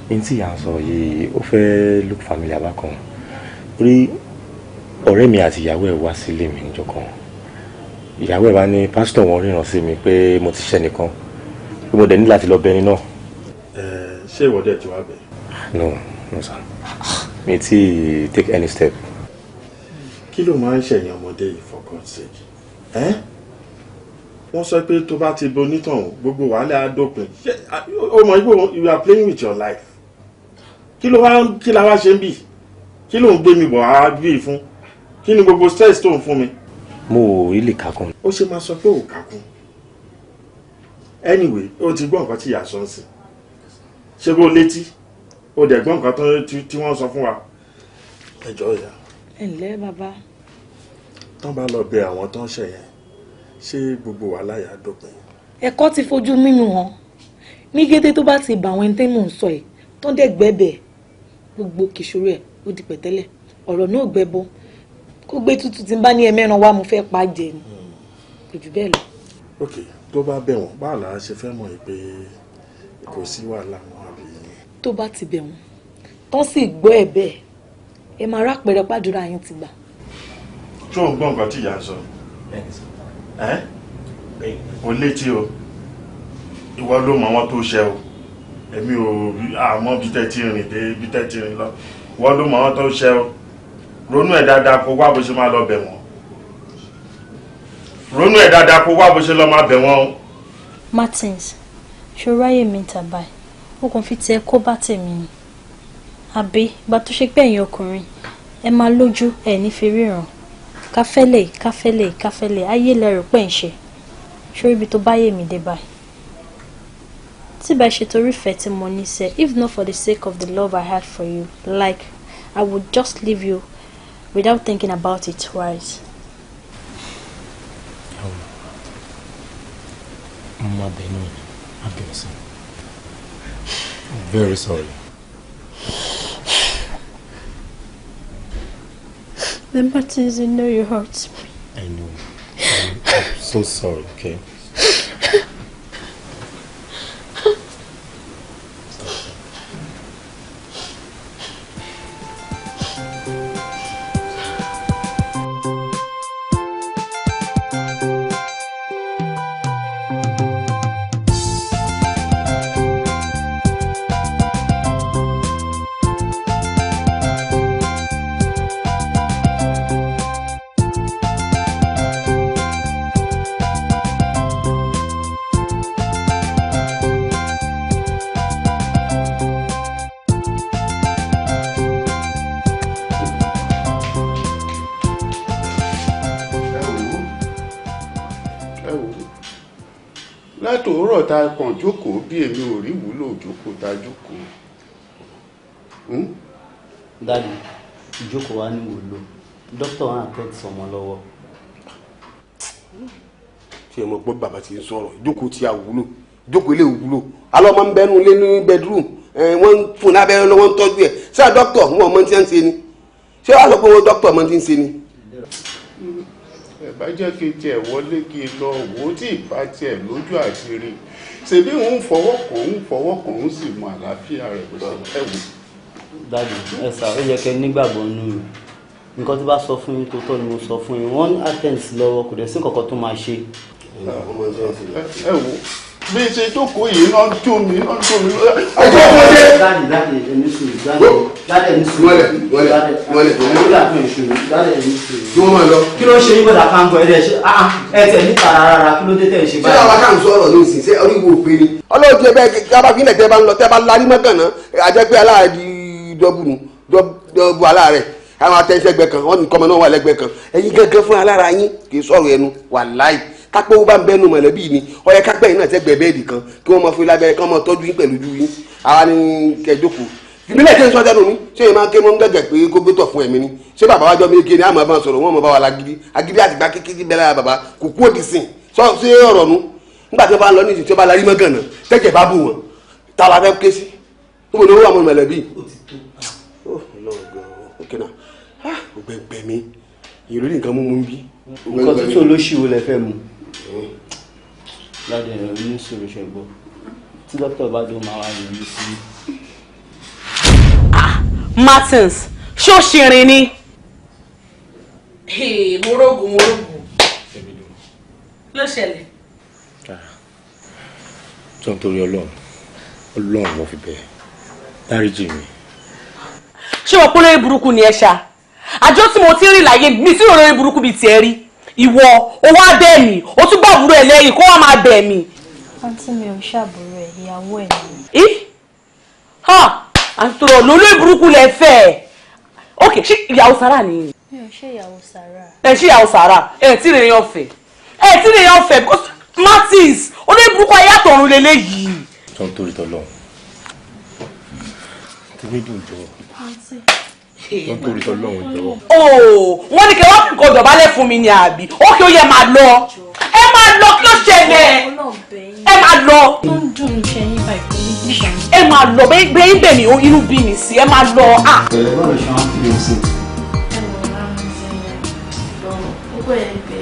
n tí à ń sọ yìí ó fẹ́ look familiar bákan. Rí ọ̀rẹ́ mi àti ìyàwó ẹ̀ wá sílé mi níjọ́ kan. Ìyàwó ẹ̀ bá ní pásítọ̀ wọn ríran sí mi pé mo ti ṣẹ̀ nìkan, pé mo dẹ̀ ní láti lọ bẹ ẹni náà. Ṣé ìwọ dẹ̀ ti wá bẹ̀? No, no sir. Mi ti take any step. Kí ló máa ń ṣẹ̀yìn ọmọdé yìí for God's sake? Wọ́n sọ pé tó bá ti bonítàn gbogbo wàhálà á dópin. Ṣé o mọ̀ pé you are playing with your life? Kí ló wá kí la wá ṣe ń bì? Kí ló ń gbé mi bọ̀ á bí fún? Kí ni gbogbo stress tó ń fún mi? Mo ò rí lè kàkún. Ó ṣe máa sọ pé ò kàkún. Anyway, ó ti gbọ́ nǹkan tí ìyá sọ ń sìn. Ṣé bó létí? Ó dẹ̀ gbọ́ nǹkan tí wọ́n sọ fún wa. Ẹ jọ̀ọ́ ìyá. Ẹ ǹlẹ́ bàbá. Tán bá lọ bẹ àwọn tó ń ṣẹ̀ yẹn, ṣé gbogbo wàhálà yà á dópin? Ẹ̀kọ́ ti fojú mímu hàn. Ní kété tó bá ti bà àwọn ẹni tí mò ń sọ yìí, tó ń dẹ̀ gbẹ́bẹ̀ gbogbo kìṣòro ẹ̀ ó di pẹ̀tẹ́lẹ̀. Ọ̀rọ̀ náà gbẹ́bọ. Kó gbé tútù tí ń bá ní ẹ mẹ́ran wá mo fẹ́ pa jẹ ni. Kò jù bẹ́ẹ̀ lọ. Ok, tó bá bẹ̀ wọ́n, báwo la ṣe fẹ́ mọ̀ pé kò sí wàhálà mọ́ àbí? Tó bá ti bẹ̀ wọ́n, tán sì gbọ́ ẹ̀ bẹ́ẹ̀, ẹ máa rápẹrẹ pàdúrà yín ti gbà. Ṣé o ń gbọ́ nǹkan tí ìyá ń sọ? Ẹ́ o létí o, ìwọ ló mọ àwọn tó ṣe o, èmi ò àmọ́ bí tẹ́ ti rìn dé bí tẹ́ ti rìn lọ, ìwọ ló mọ àwọn tó ṣe o, ronú ẹ̀ dáadáa kó wá bó ṣe máa lọ bẹ̀ wọ́n. Ronú ẹ̀ dáadáa kó wá bó ṣe lọ máa bẹ̀ wọ́n o. Martins, ṣo ráyè mi ta báyìí? Ó kàn fi tiẹ̀ kó bá tèmi ni. Àbí ìgbà tó ṣe pé ẹ̀yin ọkùnrin ẹ máa lójú ẹ̀ ní fi ríran. Káfẹ́lẹ̀ káfẹ́lẹ̀ káfẹ́lẹ̀ ayé lẹ́rù pẹ̀ ń ṣe. Ṣorí ibi tó bá yè mí dé báyìí. Tí bá ṣe torí ìfẹ́ tí mo ní sẹ́, if not for the sake of the love I had for you, like I would just leave you without thinking about it twice. Má bínú, má bínú sí. I'm very sorry. The Martins, you know you hurt me. I know. I'm so sorry, okay? Látòórọ̀ tá a kàn jókòó bí èmi ò rí wúlò jókòó tá a jókòó. Daddy, ìjókòó wa ní wúlò, dókítà wa àtẹ ti sọmọ lọ́wọ́. Ṣé ẹ mọ̀ pé bàbá ti ń sọ̀rọ̀ ìjókòó tí a wúlò, ìjókòó ilé wúlò, alọ́ máa ń bẹnu lé ní bedroom, wọ́n ń fún lábẹ́rẹ́ lọ́wọ́ ń tọ́jú ẹ̀, ṣé dókítà wọn mọ tí ń ṣe ni? Ṣé wàá sọ pé wọn dókítà mọ tí ń ṣe ni? Ẹ bá jẹ́ kí n tiẹ̀ wọlé kí n lọ wò ó tí ìbá tiẹ̀ lójú àti rí ṣèbí òun fọwọ́ kàn òun fọwọ́ kàn òun sì mọ àlàáfíà rẹ̀ bó ṣe ẹ wò. Daddy, ẹ sà, ó yẹ kẹ́ nígbàgbọ́ nínú mi. Nǹkan tí bá sọ fún yín tó tọ́ ni mo sọ fún yín. Wọ́n attend lọ́wọ́, kò dẹ̀ sí nǹkan kan tó máa ṣe. Ẹ wò bí ṣe jókòó yìí náà jó mi náà jó mi. Ọjọ́ ọmọdé. Daddy, daddy, ẹni sùúrù, daddy, daddy, ẹni sùúrù. Wọlé, wọlé, wọlé. Daddy, ẹni sùúrù. Kí wọ́n máa lọ. Kí ló ń ṣe yín bọ̀dà káńgọ̀ ẹ̀ dẹ̀ ṣe ẹ tẹ̀ níta rárá kí ló dé tẹ̀ ṣe báyìí. Ṣé àwa káà ń sọ̀rọ̀ ní ìsìn ṣé oríwo òpè ni? Ọlọ́run ti ẹ bẹ́ẹ̀ kí a bá fi ilẹ̀ tẹ́ bá ń lọ tẹ́ bá larí mọ́gànnà àjẹ́ pé aláàdì dọ́bù nù dọ́bù aláàrẹ̀ àwọn atẹ́sẹ́gbẹ́ kan wọ́n ní kọ́mọ náà wà lẹ́gbẹ́ kan ẹ̀yin gángan fún alára yín kì í sọ̀rọ̀ ẹnu wàláì kápẹ́ owó bá ń bẹ́nu mọ̀lẹ́bí ni ó yẹ kápẹ́ yìí náà sẹ́gbẹ̀ẹ́ bẹ́ẹ̀dì kan kí wọ́n máa fi lábẹ́rẹ́ kí wọ́n máa tọ́jú yín pẹ̀lú ojú yín àwa ni kẹjókòó ìbílẹ̀ tí ń sọ tẹnu mi ṣé èèyàn máa ń ké mọ́ ń gẹ̀gẹ̀ pé kó gbé tọ̀ fún ẹ̀mí ni ṣé bàbá wájọ́ mi ké ni àmọ́ bá sọ̀rọ̀ wọ́n mọ̀ bá wa lágídí agídí àtìgbà kékeré bẹ́ẹ̀ lára bàbá kò kú òdì sìn sọ ṣé ọ̀rọ̀ nu nígbà tí wọ́n bá ń lọ ní ìsìn tí wọ́n bá larí mọ́ gànà tẹ́jẹ̀ bá bù wọ́n tá la fẹ́ ké sí níbo ni owó àwọn mọ̀lẹ́bí. Ògbẹ̀gbẹ̀ mi ìrírí nǹkan mú mú bí. Nǹkan tútù olóṣìwò lẹ fẹ́ mu. Daddy, ẹ ní sùúrù ṣe gbọ́ tí dókítà bá dé máa wá yọjú sí. Martins, ṣé ó ṣe rìn ni? Morogun morogun. Ló ṣẹlẹ̀. Jọ nítorí Ọlọ́run, Ọlọ́run mo fi bẹ̀ dáríjì mi. Ṣé wọ́n polówó burúkú ni ẹ ṣá? Àjọ tí mo ti rí láyé mi sí olórí burúkú bíi tiẹ̀ rí. Ìwọ, ó wá bẹ̀ mí, ó tún gbàbúrò ẹ̀ lẹ́yìn kó wá máa bẹ̀ mí. Àǹtí mi ò ṣàbúrò ẹ̀, ìyàwó ẹ̀ ni. Ha! Àǹtí rọ̀ lólórí burúkú lẹ fẹ́ ẹ̀. Ok, ṣé ìyàwó Sàrà ni? Mi ò ṣe ìyàwó Sàrà. Ẹ ṣe ìyàwó Sàrà, ẹ tí rèé yan fẹ́. Ẹ tí rèé yan fẹ́ because Martins, olórí burúkú ayé àtọ̀run lélẹ́yìí. Jọ nítorí tọlọ́run. Tèmi dùn jọ. Àǹtí. Nítorí tọlọ́run jọ. Ooo, wọ́n ní kí wọ́n fi nǹkan dọ̀bálẹ̀ fún mi ní àbí? Ókè ó yẹ máa lọ. Ẹ máa lọ kí ló ṣẹlẹ̀? Ẹ máa lọ. Tó ń dùn ṣe yín báyìí kò ní dìgbà. Ẹ máa lọ bẹ́ẹ̀ bẹ́ẹ̀ mi inú bí mi sí ẹ máa lọ. Pẹ̀lẹ́ báwo ṣe wọ́n fi sí. Ẹ wọ ó bẹ̀rẹ̀ pé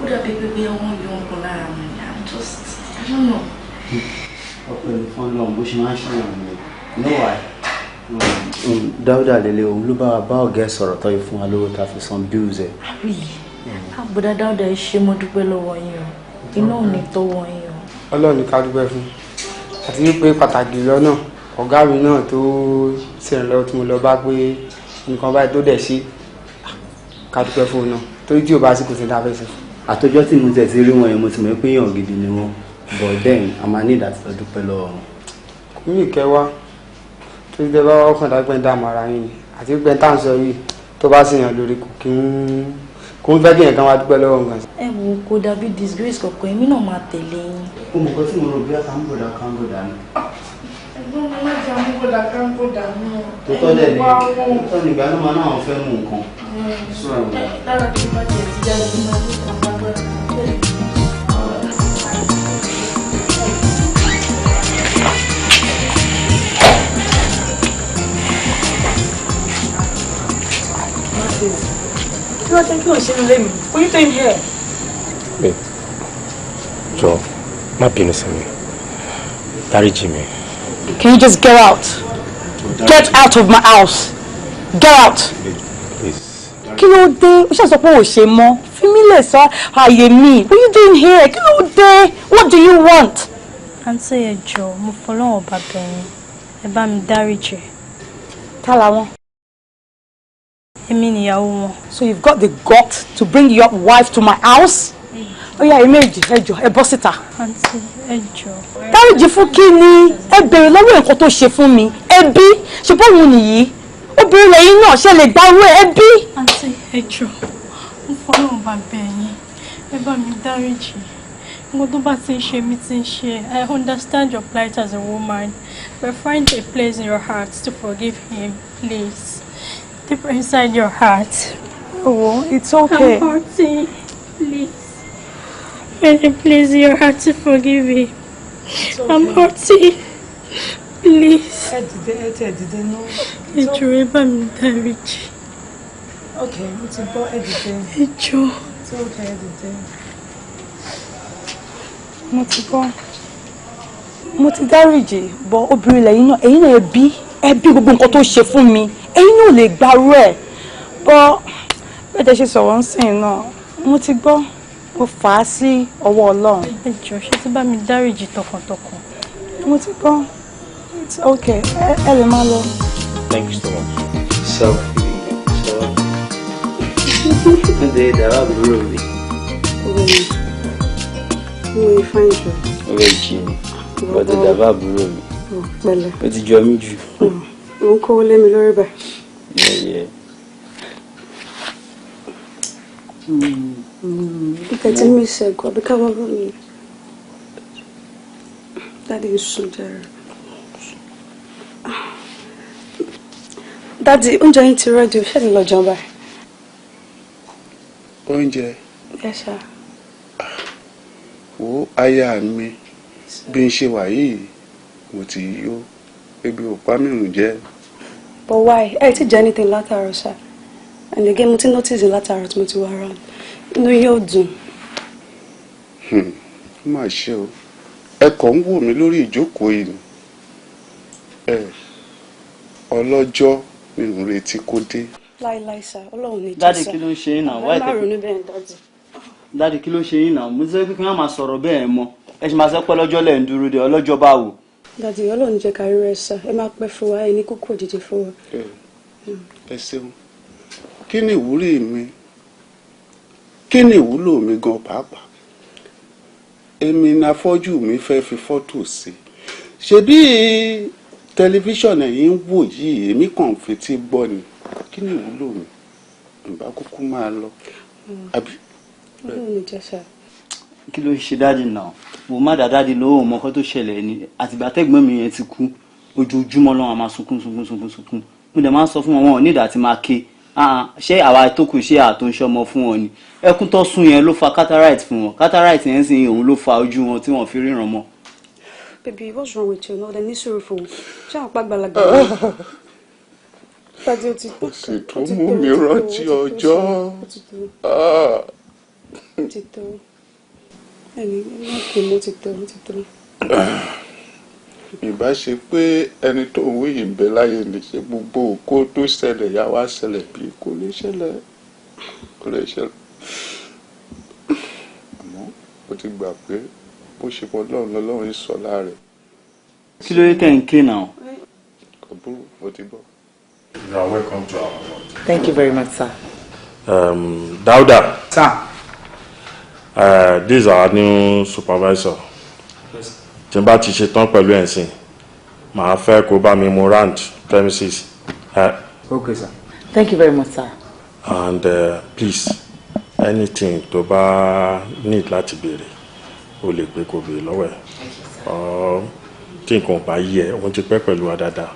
ó dàbí pé bí wọ́n yọ nǹkan lára mi ni I'm just I don't know. Ọpẹ́ ní fún Ọlọ́run bó ṣe máa ń ṣàyàn mi. No why? Dáúdà lélẹ̀ òun ló bá wa bá ọ̀gá ẹ̀ sọ̀rọ̀ tọ́jú fún wa lówó tá a fi san bills ẹ̀. Really? Àbúdá Dáúdà ẹ ṣé mo dúpẹ́ lọ́wọ́ yín o, iná ò ní tọ́wọ́ yín o. Ọlọ́run ní ká dúpẹ́ fún àti wípé pàtàkì lọ́nà ọ̀gá mi náà tó ṣèrànlọ́wọ́ tí mo lọ bá pé nǹkan báyìí tó dẹ̀ ṣe ká dúpẹ́ fún un náà torí tí ò bá sí kò sí ní abẹ́ sí. Àtọjọ́ tí mo tẹ̀ sí rí wọn yẹn mo ti mọ̀ pé èèyàn gidi ni wọ́n but then a máa ní ìdàtí lọ dúpẹ́ lọ́wọ́ wọn. Kò ní ìkẹwàá torí tẹ bá wá ọkàn dágbẹ́ ń dààmú ara yín ni àti pé tá à ń sọ yìí tó bá sì yàn lórí kò kí ń kò ń fẹ́ kí nǹkan wá dúpẹ́ lọ́wọ́ nǹkan. Ẹ wo kò dàbí disgrace kankan èmi náà máa tẹ̀lé yín. Ó mọ̀ nǹkan tí mo rò bí àkàǹbọ̀dà àkàǹbọ̀dà ni. Ẹ̀gbọ́n mi má jẹ́ àwọn Káńkódà káńkódà náà. Tó tọ́ dẹ̀ ni tó tọ́ nígbà náà máa náà fẹ́ mú nǹkan. Lára kí n bá tiẹ̀ ti jáde ní máa tó kàn bá gbọ́dọ̀. Kí ló dé kí ló ṣe nílé mi? What are you doing here? Babe, jọ̀ọ́ má bínú sí mi, dáríjì mi. Can you just get out? Get out of my house. Get out. Please. Kí ló dé? O ṣe sọ pé o ṣe mọ́. Fi mí lẹ̀ sọ ààyè mi. What are you doing here? Kí ló dé? What do you want? Àǹtí ẹ jọ̀ọ́, mo fọlọ́run ọba bẹ̀ yín, ẹ bá mi dáríjì. Ta làwọn? Èmi nìyàwó wọn. So you've got the gut to bring your wife to my house? Ó yá, èmi ẹ jọ̀ọ́, ẹ bọ́ síta. Àǹtí ẹ jọ̀ọ́. Dáríjì fún kí ni? Ẹ béèrè lọ́wọ́ nǹkan tó ṣe fún mi. Ẹbí ṣe bóun nìyí. Obìnrin lẹ́yìn náà ṣe lè gbárù ẹ ẹbí. Àǹtí ẹ jọ̀ọ́, mo fọlọ́run bá bẹ̀ yín, ẹ bá mi dáríjì. Nǹkan tó bá ti ń ṣe mí ti ń ṣe. I understand your plight as a woman, but find a place in your heart to forgive him, please. Deep inside your heart. Oh, it's okay. I'm hurting. Please. Find a place in your heart to forgive him. Okay. I'm hurting. Please. Ẹ dìde, ẹ tẹ̀ dìde náà. Ẹ jọ̀ọ́, ẹ bá mi dáríjì. Okay, mo ti gbọ́, ẹ dìde. Ẹ jọ̀ọ́. It's okay, ẹ dìde. Mo ti gbọ́. Mo ti dáríjì, bọ́ obìnrin lẹ́yìn náà, ẹ̀yin náà ẹbí gbogbo nǹkan tó ṣe fún mi. Ẹ̀yin náà lè gbárù ẹ̀. Bọ́ bẹ́ẹ̀ tẹ́ ṣe sọ̀rọ̀ ń sìn náà, mo ti gbọ́, mo fà á sí ọwọ́ Ọlọ́run. Ẹ jọ̀ọ́, ṣé tí bá mi dáríjì tọkàntọkàn? Mo ti gbọ́. It's okay. Ẹ lè máa lọ. Thank you so much. Selfie, selfie. Ǹjẹ́ ìdára àbúrò mi? Mo ní fine jù. Ọ̀rẹ́ jì ni, bọ́dọ̀ dàbá àbúrò mi. Pẹ̀lẹ́. Ó ti jọ mí jù. Mo ń kówó lé mi lórí báyìí. Yeah, yeah. Ìtẹ̀tí mi ṣẹ̀gùn àbí ká wá bá mi. Daddy ń sùn jàre. Daddy, oúnjẹ yín ti rẹ́dí o, ṣé lè lọ jẹun báyìí? Oúnjẹ? Yes, sir. Wo aya mi, bí n ṣe wà yìí, mo ti yó, ebi ò pa mí rùn jẹ. But why? Ẹ ti jẹ anything látàárọ̀ ṣá. And again, mo ti notice látàárọ̀ tí mo ti wá round. Inú yóò dùn. Ó mà ṣe o, ẹ kàn ń wò mí lórí ìjókòó yìí ni. Ẹ ọlọ́jọ́ mi ò retí kó dé. Láíláí sá, Ọlọ́run ní jẹ́ sá. Daddy, kí ló ń ṣe yín náà? Ẹ má ronú bẹ́ẹ̀, Daddy. Daddy, kí ló ṣe yín náà? Mo sọ pé kí wọ́n máa sọ̀rọ̀ bẹ́ẹ̀ mọ́. Ẹ ṣì máa sọ pé ọlọ́jọ́ lẹ̀ ń dúró de, ọlọ́jọ́ báwo? Daddy, Ọlọ́run jẹ́ ká rí rẹ sá. Ẹ má pẹ́ fún wa, ẹ ní kókó òjijì fún wa. Ẹ ṣeun. Kí ni ìwúrí mi? Kí ni ìwúlò mi gan pàápàá? Èmi ní afọ́jú mi fẹ́ fi fọ́tò sí. Ṣebí tẹlifíṣàn ẹ̀yin ń wò yìí, èmi kàn ń fetí gbọ́ ni. Kí ni ìwúlò mi? Ǹbá kúkú máa lọ. Àbí? Ọlọ́run ní jẹ́ sá. Kí ló ń ṣe Daddy náà? Mo má dá Daddy lóhùn mọ́ kó tó ṣẹlẹ̀ ni. Àtìgbà tẹ́gbọ́n mi yẹn ti kú, ojoojúmọ́ lọ́wọ́ a máa sunkún sunkún sunkún sunkún. Mo dẹ̀ máa ń sọ fún wọn, wọn ò ní ìdá tí máa ké. Ṣé àwa tó kù ṣé àtúnṣe ọmọ fún wọn ni? Ẹkún tó sún yẹn ló fa cataract fún wọn. Cataract yẹn sì òun ló fa ojú wọn tí wọ́n fi ríran mọ́. Baby, what's wrong with you? No, then ní sùúrù fún un. Ṣé àwọn pàgbàlagbà ni? Daddy, ó ti tó. Ó sì tún mú mi rántí ọjọ́. Ó ti tó. Ẹni má kì í mú, ó ti tó, ó ti tó. Ìbá ṣe pé ẹni tó ń wí yìí ń bẹ láyé ní ṣe gbogbo òkó tó ṣẹlẹ̀ yá wá ṣẹlẹ̀ bí kò lè ṣẹlẹ̀, kò lè ṣẹlẹ̀. Àmọ́ ó ti gbà pé bó ṣe pọ̀ lọ́run lọ́lọ́run ń sọ láàrẹ̀. Kí ló dé tẹ̀ ń ké náà? Kò burú, mo ti gbọ́. You are welcome to our world. Thank you very much, sir. Dauda. Sir. This is our new supervisor. Tí n bá ti ṣe tán pẹ̀lú ẹ̀ sìn, màá fẹ́ kó bá mi mú round premises. Okay, sir. Thank you very much, sir. And please, anything tó bá need láti béèrè, o lè pé kó béèrè lọ́wọ́ ẹ̀. Tí nǹkan ò bá yé ẹ, òun ti pẹ́ pẹ̀lú wa dáadáa.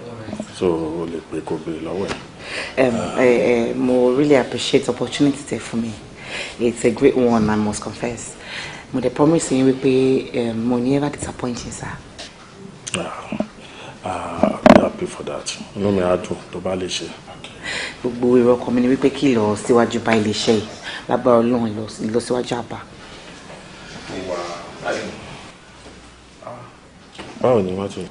So o lè pè kó béèrè lọ́wọ́ ẹ̀. Mo really appreciate opportunity tẹ́ fún mi. It's a great one, I must confess. Mo dey promise yín wípé mo ní ever disappoint yín, sir. Ah, be happy for that. Inú mi á dùn tó bá lè ṣe. Gbogbo èrò ọkàn mi ni wípé kí ìlọsíwájú bá iléeṣẹ́ yìí, lágbára Ọlọ́run ìlọsíwájú àbá. Báwo ni wọ́n ti?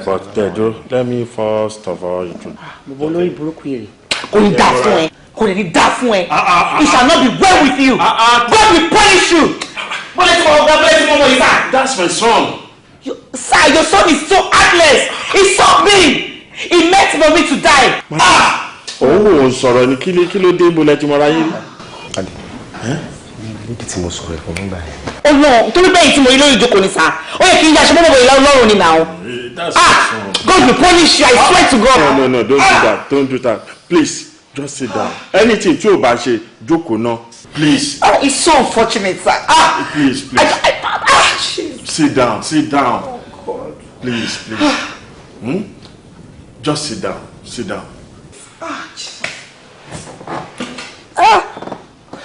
But Dejo, let me first of all introduce. Gbogbo olórí burúkú yìí rè. Kò ní dá fún ẹ. Kò ní dá fún ẹ. It shall not be well with you. God will punish you. Bọ́lá tí mo gbọ́, bọ́lá tí mo mọ̀ yìí sá. That's my son. Sir, your son is so heartless. He's so mean. He meant for me to die. Òun ò sọ̀rọ̀ ni, kí ló dé, bọ́lá tí mo ra yín? Lady tí mo sọ̀rọ̀ ẹ̀fọ́ nígbà yẹn. Ọlọ́run torí bẹ́ẹ̀ tí mo rí lórí ìjókòó ni sá. Ó yẹ kí n yaṣọ mọ́mọ́ ìlà Ọlọ́run ni now. God will punish you, I swear to God. No, no, no, don't do that, don't do that. Please, just sit down. Anything tí o bá ṣe, jókòó náà. Please. Oh, it's so unfortunate, sir. Ah. Please, please. Sit down, sit down. Oh, God. Please, please. Hmm? Just sit down, sit down. Ah, Jesus. Ah.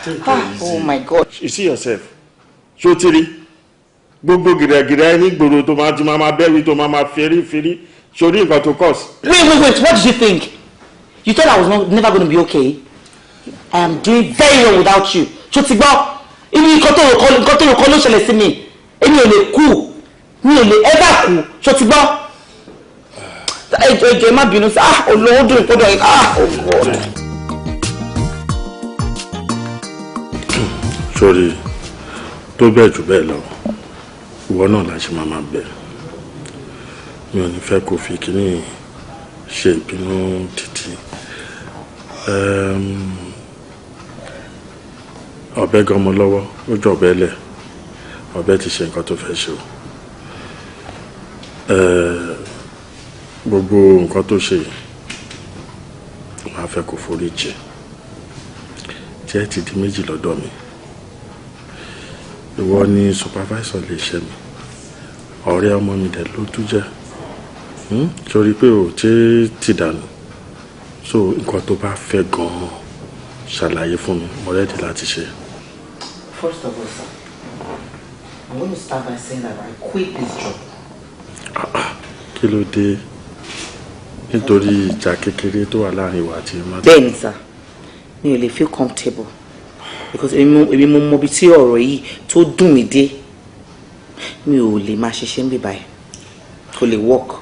Take it easy. Oh my God. You see yourself. Ṣó ti rí? Gbogbo gìràgìrà ẹni gbòòrò tó máa ti máa máa bẹ́rí tó máa máa fẹ́rí fẹ́rí. Sórí nǹkan tó cause. Wait, wait, wait. What did you think? You thought I was not, never going to be okay? I am doing very well without you. Ṣó ti gbọ́? Ibi nǹkan tó rò kọ́ ló ṣẹlẹ̀ sí mi. Èmi ò lè kú. Mi ò lè ever kú. Ṣó ti gbọ́? Ẹ jọ̀ọ́ ẹ má bínú sí. Ah, olówó dùn ìkọ́dọ̀ yìí. Ah, oh God. Sórí tó bẹ́ẹ̀ jù bẹ́ẹ̀ lọ, ìwọ náà la ṣe máa máa bẹ̀. Mi ò ní fẹ́ kó fi kíní ṣe ìbínú títí. Ọ̀bẹ gọmọ lọ́wọ́, ó jọ ọ̀bẹ lẹ̀. Ọ̀bẹ ti ṣe nǹkan tó fẹ́ ṣe o. Gbogbo nǹkan tó ṣe yìí, màá fẹ́ kó forí jì. Jẹ́ ti di méjì lọ́dọ̀ mi. Ìwọ ni supervisor lè ṣe mi, ọ̀rẹ́ ọmọ mi dẹ̀ ló tún jẹ́, torí pé ò tí ti dànù. So nǹkan tó bá fẹ́ gan-an ṣàlàyé fún mi, mo ready láti ṣe. First of all, sir, I'm going to start by saying that I quit this job. Kí ló dé? Nítorí ìjà kékeré tó wà láàrin ìwà àti ìmọ̀. Bẹ́ẹ̀ni sir, mi ò lè feel comfortable because èmi mo mọ ibi tí ọ̀rọ̀ yìí tó dùn mí dé. Mi ò lè máa ṣiṣẹ́ ń bì báyìí, kò lè work.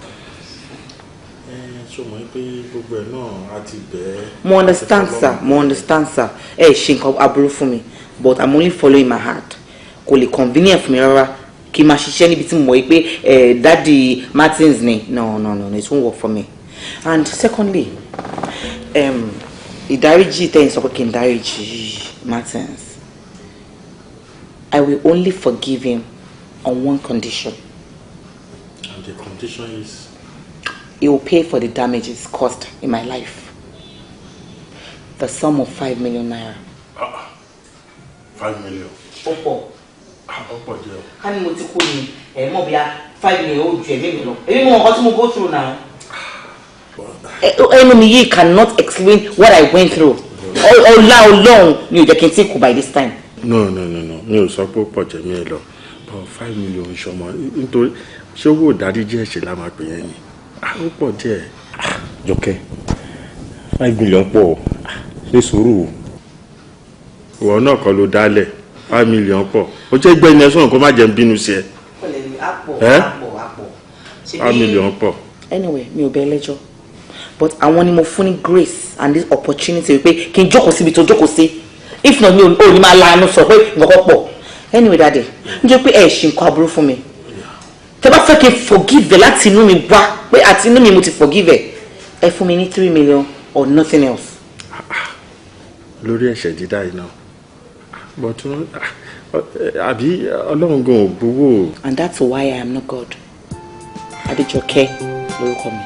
Ṣé o mọ̀ pé gbogbo ẹ̀ náà á ti bẹ̀ẹ́? Mo understand sir, mo understand sir. Ẹ ṣe nǹkan aburú fún mi, but I'm only following my heart. Kò lè convenient fún mi rárá kí n máa ṣiṣẹ́ níbi tí mo mọ̀ pé Daddy Martins ni. No, no, no, it won't work for me. And secondly, ìdáríjì tẹ́yìn sọ pé kí n dáríjì Martins, I will only forgive him on one condition. And the condition is? He will pay for the damages caused in my life. The sum of 5 million naira. 5 million? Ó pọ̀. Ó pọ̀ díẹ̀. Ká ní mo ti kú ni ẹ̀ mọ̀ bíi 5 million ó ju ẹ̀mí mi lọ. Èmi mọ nǹkan tí mo go through now. Ẹnu mi yìí cannot explain what I went through. Ọlá Ọlọ́run ni ò jẹ́ kí n tí kú by this time. No, no, no, no, mi ò sọ pé ó pọ̀ jẹ́ mi ẹ lọ. But 5 million ṣọmọ nítorí ṣé owó ìdáríjì ẹ̀ṣẹ̀ la máa pè yẹn ni? Ó pọ̀ díẹ̀. Jọkẹ́, 5 million pọ̀, ṣe sùúrù o. Ìwọ náà kọ́ ló dálẹ̀, 5 million pọ̀. Ó jẹ́ gbẹ́ni ẹ sọ̀rọ̀ kó má jẹ́ ń bínú sí ẹ. Àpọ̀, àpọ̀, àpọ̀. 5 million pọ̀. Anyway, mi ò bẹ lẹ́jọ́, but àwọn ni mo fún ní grace and this opportunity wípé kí n jókòó síbi tó jókòó sí. If not, mi ò ní máa lanu sọ pé nǹkan kan pọ̀. Anyway, daddy, nítorí pé ẹ ṣe nǹkan aburú fún mi, tẹ bá fẹ́ kí n forgive ẹ láti inú mi wá, pé àti inú mi mo ti forgive ẹ, ẹ fún mi ní 3 million or nothing else. Lórí ẹ̀ṣẹ̀ dídá yìí náà, but àbí Ọlọ́run gan ò gbowó. And that's why I am not God. Adéjọkẹ́ lórúkọ mi.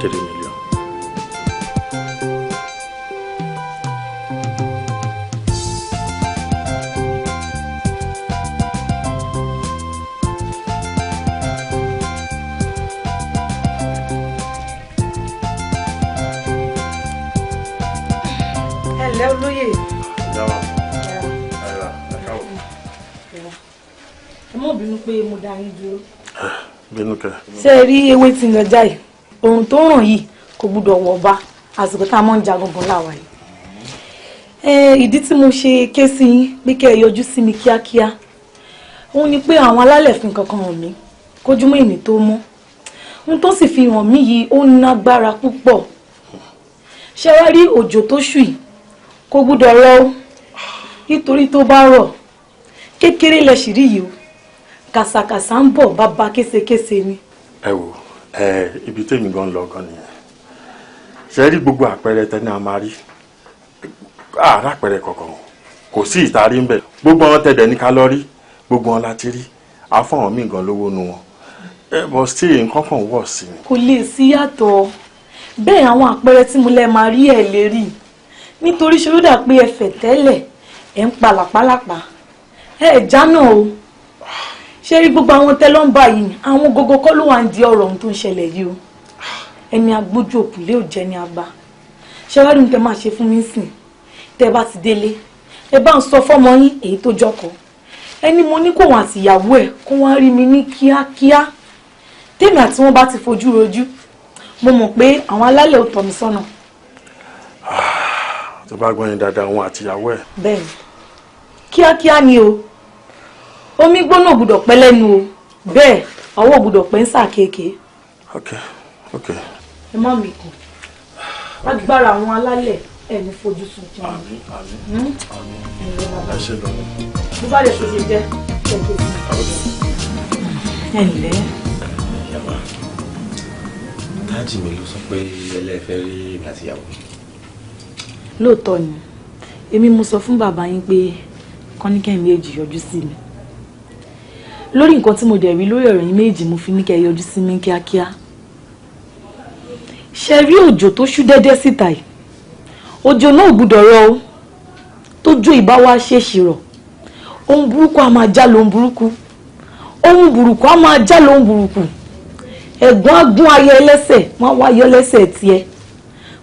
3 million. Ǹlẹ́ olóyè. Ìyá wa, ẹ káàbọ̀. Ẹ má bínú pé mo dá yín dúró. Bínú kẹ. Ṣé ẹ rí ewé tí ń lọ jáì? Ohun tó ràn yìí kò gbúdọ̀ wọ̀ ọba àsìkò tá a mọ̀ ń jagun gan láwa yìí. Ìdí tí mo ṣe ké sí yín pé kẹ́ ẹ yọjú sí mi kíákíá òun ni pé àwọn alálẹ̀ fi nǹkan kan hàn mí kójúmọ́ ìní tó mọ́. Ohun tó sì fi hàn mí yìí ó nágbára púpọ̀. Ṣé wá rí òjò tó ṣù yìí kò gbúdọ̀ rọ̀ o, nítorí tó bá rọ̀ kékeré lẹ sì rí yìí o, kàsàkàsà ń bọ̀ bàbá késekése ni. Ẹ wò ẹ, ibi tèmi gan lọ gan nìyẹn. Ṣe rí gbogbo àpẹẹrẹ tẹni a máa rí, àrà àpẹẹrẹ kankan kò sí ìtarí ń bẹ. Gbogbo wọn tẹdẹ ní kálọ́rí, gbogbo wọn láti rí, àfọ̀hàn míì gan lówó nu wọn. Ẹ bọ̀ sí nǹkan kan wọ̀ sí i. Kò lè sí yàtọ̀ bẹ́ẹ̀, àwọn àpẹẹrẹ tí mo lẹ máa rí ẹ̀ lè rí, nítorí ṣe ló dà pé ẹ fẹ̀ tẹ́lẹ̀ ẹ̀ ń pa làpálàpá ẹ̀ jánà o. Ṣé rí gbogbo àwọn tẹ́lọ̀ ń bá yìí, àwọn gogo kọ́ ló wà ń di ọ̀rọ̀ ohun tó ń ṣẹlẹ̀ yìí o. Ẹni agbójú òkúlé ò jẹ́ ní àgbà. Ṣé wàá rí ohun tẹ́ máa ṣe fún mi sìn? Tẹ́ bá ti délé, ẹ bá ń sọ fọ́mọ yín èyí tó jọkọ ẹni mo ní kó wọn àtìyàwó ẹ̀ kó wọ́n rí mi ní kíákíá. Tèmi àti wọn bá ti fojú rojú, mo mọ̀ pé àwọn alálẹ̀ ò tọ́ mi sọ́nà. Tó bá gbọ́n yín dáadáa, wọn àtìyàwó ẹ̀. Bẹ́ẹ̀ni, kíákíá ni o. Omi gbóná ò gbúdọ̀ pẹ́ lẹ́nu o, bẹ́ẹ̀ ọwọ́ ò gbúdọ̀ pẹ́ ń sà kéèké. Ok ok. Ẹ má mi kàn, lágbára àwọn alálẹ̀ ẹ̀ ní fojú sunkún. Àmín àmín àmín, ẹ ṣe lọ. Bó bá lè ṣe ṣe jẹ́ ṣe sí. Ẹ ǹlẹ́. Dájì mi ló sọ pé ẹlẹ́fẹ́ rí èmi àti ìyàwó mi. Lóòótọ́ ni, èmi mo sọ fún bàbá yín pé kọ́níkẹ́ méjì yọjú sí mi. Lórí nǹkan tí mo dẹ̀ rí lórí ọ̀rọ̀ yín méjì, mo fi ní kẹ́ yọjú sí mi kíákíá. Ṣe rí òjò tó ṣú dẹ́dẹ́ síta yìí, òjò náà ò gbúdọ̀ rọ̀ o. Tójó ìbá wá ṣèṣì rọ̀, ohun burúkú á máa já lóhun burúkú, ohun burúkú á máa já lóhun burúkú. Ẹ̀gbọ́n á gún ayé ẹlẹ́sẹ̀, wọ́n á wá yọ lẹ́sẹ̀ tiẹ̀.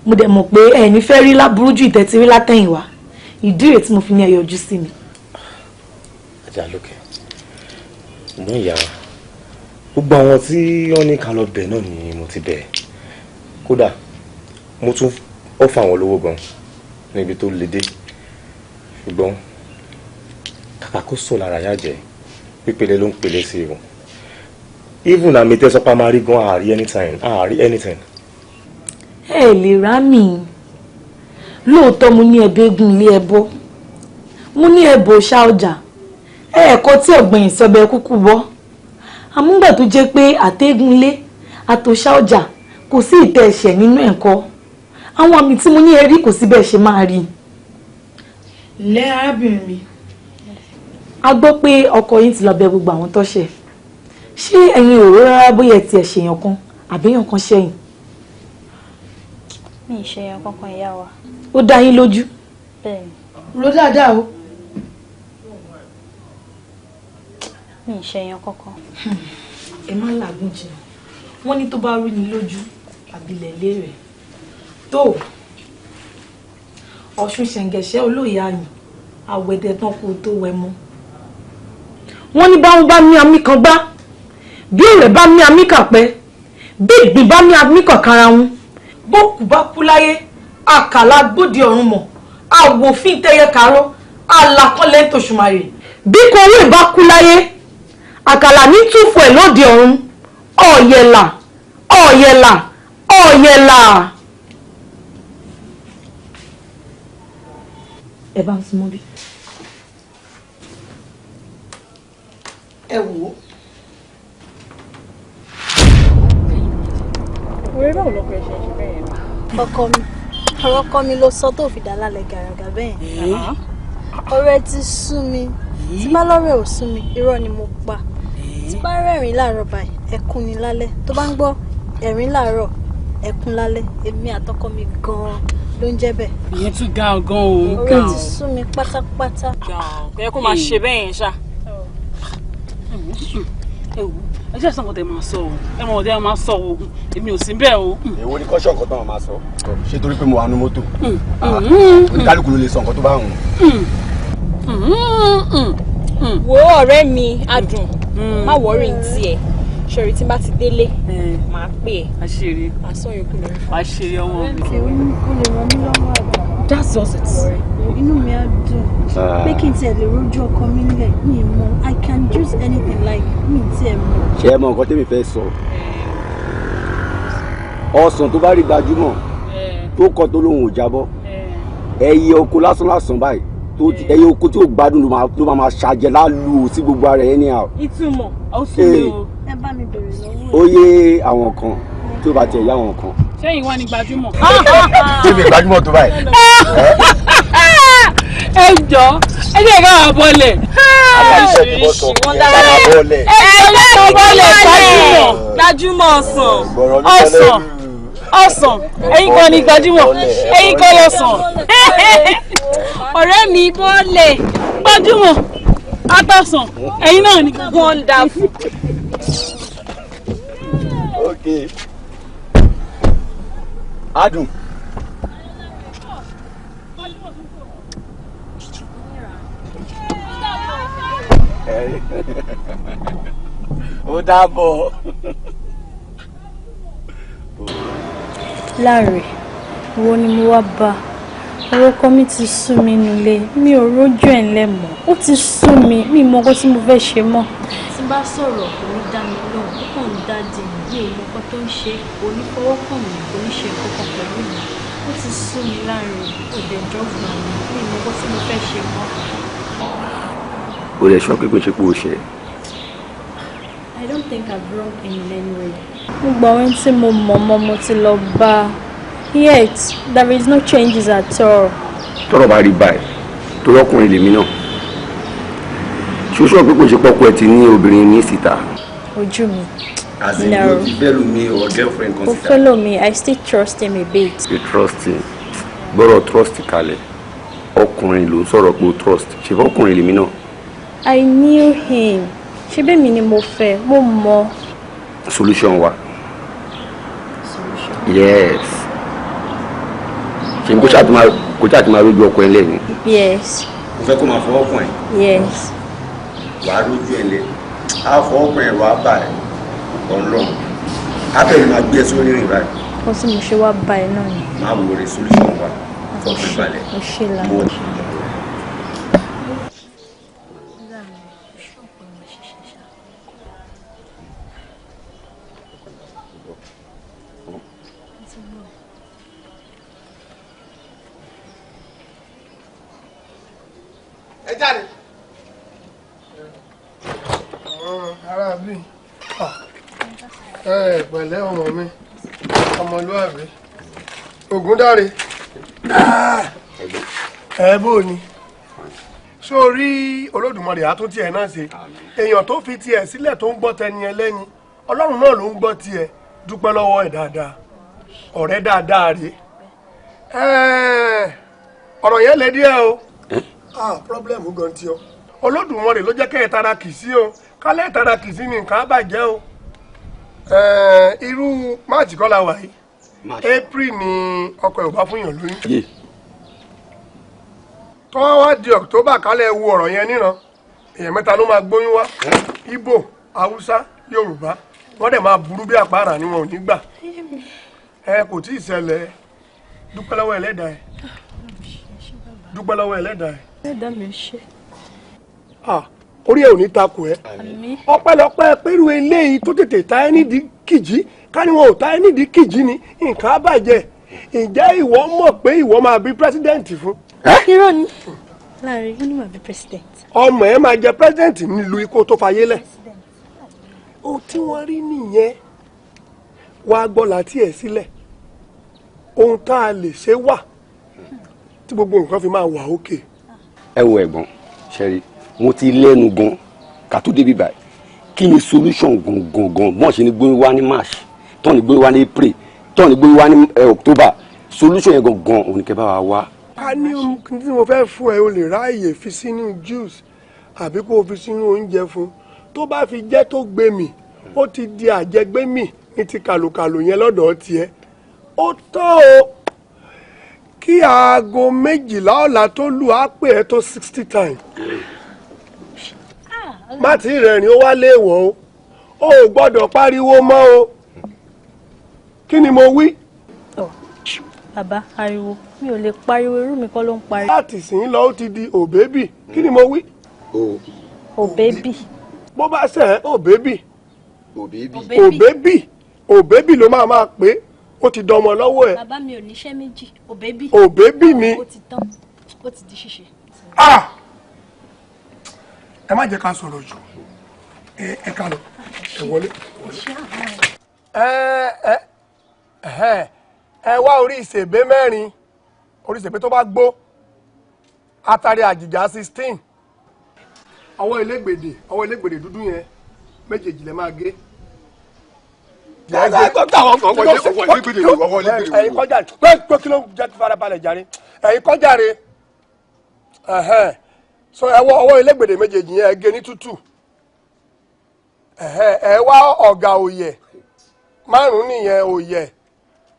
Mo dẹ̀ mọ̀ pé ẹ̀yin fẹ́ rí láburú ju ìtẹ́tí rí látẹ̀yìnwá. Ìdí rèé tí mo fi ní ẹ yọjú sí mi. Ajá lókè ṣùgbọ́n ìyá wa, gbogbo àwọn tí wọ́n ní ká lọ bẹ̀ náà ni mo ti bẹ̀. Kódà mo tún ó fà wọ́n lówó gan níbi tó le dé, ṣùgbọ́n kàkà kó sọ lára yá jẹ́ pípele ló ń pele sí i o. Even àmì tẹ́sọ́pá máa rí gan, àárí anytime, àárí anything. Ẹ lè rá mi lóòótọ́, mo ní ẹbí eégún ilé ẹbọ, mo ní ẹbọ ṣá ọjà ẹ̀ẹ̀kọ́ tí ọ̀gbìn ìsọbẹ̀ kúkú bọ́. Àmúgbà tó jẹ́ pé àtẹ́gùn ilé àtòṣá ọjà kò sí ìtẹ́ ẹ̀ṣẹ̀ nínú ẹ̀kọ́, àwọn àmì tí mo ní ẹ rí kò sí bẹ́ẹ̀ ṣe máa rí. Lẹ́ arábìnrin mi, a gbọ́ pé ọkọ yín ti lọ bẹ̀ gbogbo àwọn tọ́ṣẹ̀. Ṣé ẹ̀yin ò rò rárá bóyá ẹ tiẹ̀ ṣèyàn kan àbí èèyàn kan ṣẹ̀yìn? Mi ì ṣèyàn kankan, ìyá wa. Ó dá yín lójú? Bẹ́ẹ̀ni. Rò dáadáa o. Mi ì ṣèyàn kankan. Ẹ má làágùn jìnnà, wọ́n ní tó bá rú ni lójú àbílẹ̀ léèrè tó. Ọ̀ṣun ṣẹ̀ǹgẹ̀ṣẹ̀ olóyè ayùn àwẹ̀dẹ̀ tán kó tó wẹ mọ́. Wọ́n ní báwọn bá mí amí kan gbá, bí òrẹ́ bá mí amí kàn pẹ́, bí ìgbín bá mí amí kàn kára wọn. Bókù bá kú láyé, àkàlà gbòdì ọ̀run mọ̀, àwòfín tẹ́yẹ kárọ́, àlàkànlẹ̀ tòṣùmàrè. Bí kòwé bá kú láyé, àkàlà ní túfọ̀ ẹ̀ lóde ọ̀run. Ọ̀yẹ̀là ọ̀yẹ̀là ọ̀yẹ̀là. Ẹ bá ń súnmọ́ bí. Ẹ wò ó. Orí báwo lọkọ ẹ ṣe ń ṣe bẹ́ẹ̀ yẹn? Ọkọ mi, ọ̀rọ̀ ọkọ mi ló sọ tó fi dà lálẹ́ gàràgà bẹ́ẹ̀. Ọ̀rọ̀ ẹ ti sú mi. Tí bá lọ́rẹ̀ ò sú mi, irọ́ ni mo pa. Tí bá rẹ́rìn láàárọ̀ báyìí, ẹkún ni lálẹ́. Tó bá ń gbọ́ ẹ̀rín láàárọ̀, ẹkún lálẹ́. Èmi àtọkọ mi gan-an ló ń jẹ́ bẹ́ẹ̀. Ìyẹn tún ga gan o. Ọ̀rọ̀ ẹ ti sú mi pátápátá. Kò yẹ kó máa ṣe bẹ́ẹ̀ yẹn ṣá. Ẹ wò, Ẹ ṣe àṣàn kan tẹ máa sọ o, ẹ mọ̀ ọ̀dẹ́ máa sọ o, èmi ò sí bẹ́ẹ̀ o. Èwo ni kọ́ṣọ́ nǹkan táwọn máa sọ? Ṣé torí pé mo wà nú mọ́tò? Oníkálukú ló lè sọ nǹkan tó bá wù ú. Wo ọ̀rẹ́ mi adùn, má wọ́rì ní tiẹ̀. Ṣòrí tí n bá ti délé, màá pè é. Àṣírí. Màá sọ yòókù lórí fún. Àṣírí ọmọ mi. O lè ràn mí lọ́wọ́ àgbà. That's just it. Inú mi á dùn pé kí n tiẹ̀ lè rójú ọkọ mi nílẹ̀, mi mọ̀ I can use anything like mi tiẹ̀ mọ̀. Ṣé ẹ mọ nǹkan tẹ́mi fẹ́ sọ? Ọsàn tó bá rí gbajúmọ̀ tó kọ tó lóun ò jábọ́, ẹyẹ oko lásán lásán báyìí, ẹyẹ oko tí ò gbádùn ló máa ṣàjẹ lálu sí gbogbo ara ẹ anyhow. Ìtumọ̀ ó sún mi o. Ẹ bá mi bèrè lọ́wọ́. Ó yé àwọn kan tó bá tiẹ̀ yá àwọn kan. Ṣẹ́yìn wá ní gbajúmọ̀. Ṣé mi gbajúmọ̀ tó báyìí? Ẹ jọ, ẹ jẹ́ ká wà bọ́lẹ̀. Aláìsẹ̀ ti bọ́ sọ, ẹ ká wà bọ́lẹ̀. Ẹ jẹ́ ká bọ́lẹ̀ gbajúmọ̀. Gbajúmọ̀ ọ̀sán. Ọ̀sán ọ̀sán, ẹ̀yin kan ní gbajúmọ̀, ẹ̀yin kan lọ̀sán. Ọ̀rẹ́ mi bọ́lẹ̀. Gbajúmọ̀ atọ̀sán, ẹ̀yin náà ni. Wonderful. Okay. Adùn. Ó dàbọ̀. Láre, wo ni mo wá bá? Ọ̀rọ̀ ọkọ mi ti sú mi nílé, mi ò rójú ẹ̀ ńlẹ̀ mọ́, ó ti sú mi, mi mọ nǹkan tí mo fẹ́ ṣe mọ́. Tí bá sọ̀rọ̀ kò ní dá mi lóhùn, ó kàn ń dá di mi, mi ò mọ nǹkan tó ń ṣe, kò ní fọwọ́ kàn mí, kò ní ṣe nǹkan kan pẹ̀lú mi. Ó ti sú mi láàrin òdẹ̀jọ́ gbọ̀n mi, mi mọ nǹkan tí mo fẹ́ ṣe mọ́. O lè sọ pé kò ṣe pé o ṣe. I don't think I've wronged him in any way. Gbogbo àwọn tí mo mọ̀ mọ́ mo ti lọ bá. Yet there is no changes at all. Tọ́rọ̀ bá rí báyìí, torí ọkùnrin lèmi náà. Ṣoṣo pé kò ṣe pọ́kọ ẹ ti ní obìnrin ní síta. Ojú mi. As in, No. you ti fẹ́ lómi or girlfriend kan Kò síta. fẹ́ lómi, I still trust him a bit. You trust him. Gbọ́dọ̀ trust kalẹ̀. Ọkùnrin ló ń sọ̀rọ̀ pé o trust. Ṣé fọ́kùnrin lèmi náà? I knew him. Ṣé bẹ́ẹ̀ mi ni mo fẹ́, mo mọ̀. Solution wa. Yes. Ṣé kò ṣáà ti máa rójú ọkọ ẹ lẹ́yìn? Yes. Mo fẹ́ kó máa fọwọ́ kàn ẹ́. Yes. Wàá rójú ẹ lẹ̀. Á fọwọ́ kàn ẹ́, wàá bà ẹ́. Ọlọ́run. Á bẹ̀rẹ̀ máa gbé ẹ sórí rìn báyìí. Kò tí mo ṣe wá bá ẹ náà ni. Máa wo rẹ̀ solution wa. Fọkàn balẹ̀. Mo ṣe lànà. Mo Ẹ jáde. Ará bí ẹ pẹ̀lẹ́ ọmọ mi, ọmọlúwàbí Ògúndáre, ẹ bó ni sórí Olódùmarè àtúntì ẹ̀ náà ṣe èèyàn tó fi tiẹ̀ sílẹ̀ tó ń gbọ́ tẹni ẹlẹ́ni, Ọlọ́run náà ló ń gbọ́ tiẹ̀. Dúpẹ́ lọ́wọ́ ẹ̀ dáadáa, ọ̀rẹ́ dáadáa rèé. Ọ̀rọ̀ yẹn lè díẹ̀ o. Problem gan ti ọ. Olódùmarè ló jẹ́ kẹ́ ẹ̀ tara kì sí o, kálẹ̀ tara kì sí ni nǹkan á bàjẹ́ o. Irú March kọ́ la wà yìí, April ni ọkọ ẹ̀ ò bá fún yàn lóyún. Tọ́wọ́ wá di October kálẹ̀ wo ọ̀rọ̀ yẹn níran, èèyàn mẹ́ta ló máa gbóyún wá, Ìgbò, Haúsá, Yorùbá, wọ́n dẹ̀ máa burú bí àpárá ni wọn ò ní gbà. Ẹ kò tí ì ṣẹlẹ̀, dúpẹ́ lọ́wọ́ ẹlẹ́dàá ẹ̀, dúpẹ́ lọ́wọ́ ẹlẹ́dàá ẹ̀. Ẹlẹ́dàá mi ṣe. Orí ẹ ò ní takò ẹ. Ọpẹ́lọpẹ́ pẹ̀lú eléyìí tó tètè ta ẹ nídìí kìjì, ká ní wọn ò ta ẹ nídìí kìjì ni nǹkan á bàjẹ́. Ǹjẹ́ ìwọ mọ̀ pé ìwọ máa bí pírẹsidẹ́ǹtì fún? Irọ́ ni. Láàrin ó ní màá bí president. Ọmọ ẹ máa jẹ pírẹsidẹ́ǹtì nílùú ikú tó fayé lẹ̀. Ohun tí wọ́n rí nìyẹn, wàá gbọ́ láti ẹ̀ sílẹ̀. Ohun tá a lè ṣe wà tí gbogbo nǹkan fi máa wà òkè. Ẹ wo ẹ̀gbọ́n, ṣẹ́rí, mo ti lẹ́nu gan ká tó débi báyìí. Kí ni solution gangan gan? Bọ́n ṣe ni gbóyún wá ní March, tọ́ ni gbóyún wá ní April, tọ́ ni gbóyún wá ní October. Solution yẹn gangan òun ni kẹ́ bá wa wá. A ní ohun tí mo fẹ́ fún ẹ, o lè ráàyè fi sínú juice àbí kó o fi sínú oúnjẹ fún. Tó bá fi jẹ́ tó gbé mi, Ó ti di àjẹgbẹ́mì ní ti kàlùkàlù yẹn lọ́dọ̀ tiẹ̀. Ó tán o, kí aago 12 ọ̀la tó lù á pè ẹ́ tó 60 times. Má ti rẹ̀rìn ó wá léèwọ̀ o, ò gbọ́dọ̀ pariwo mọ́ o. Kí ni mo wí? Bàbá, ariwo mi ò lè pariwo, irú mi kọ́ ló ń pariwo. Láti sìn lọ ó ti di òbébì. Kí ni mo wí? Òbébì. Bó bá ṣe é òbébì. Òbébì. Òbébì ló máa pé ó ti dọmọ lọ́wọ́ ẹ̀. Bàbá mi ò níṣẹ́ méjì, òbébì. Òbébì ni. Ó ti tán, ó ti di ṣíṣe. Ẹ má jẹ́ ká sọ̀rọ̀ jù, ẹ ká lọ, ẹ wọlé. Ẹ wá orí ìṣèbé 4, orí ìṣèbé tó bá gbó, atari àjìjà 16, ọwọ́ ilégbèdè dúdú yẹn méjèèjì lẹ máa gé. Ẹ̀yin kọjá pé kí ló ń jẹ́ farabalẹ̀ jàre, ẹ̀yin kọjá re. So ẹ wọ ọwọ́ ilégbèdè méjèèjì yẹn, ẹ gé ní tútù. Ẹ wá ọ̀gà òyẹ̀ 5 nìyẹn, òyẹ̀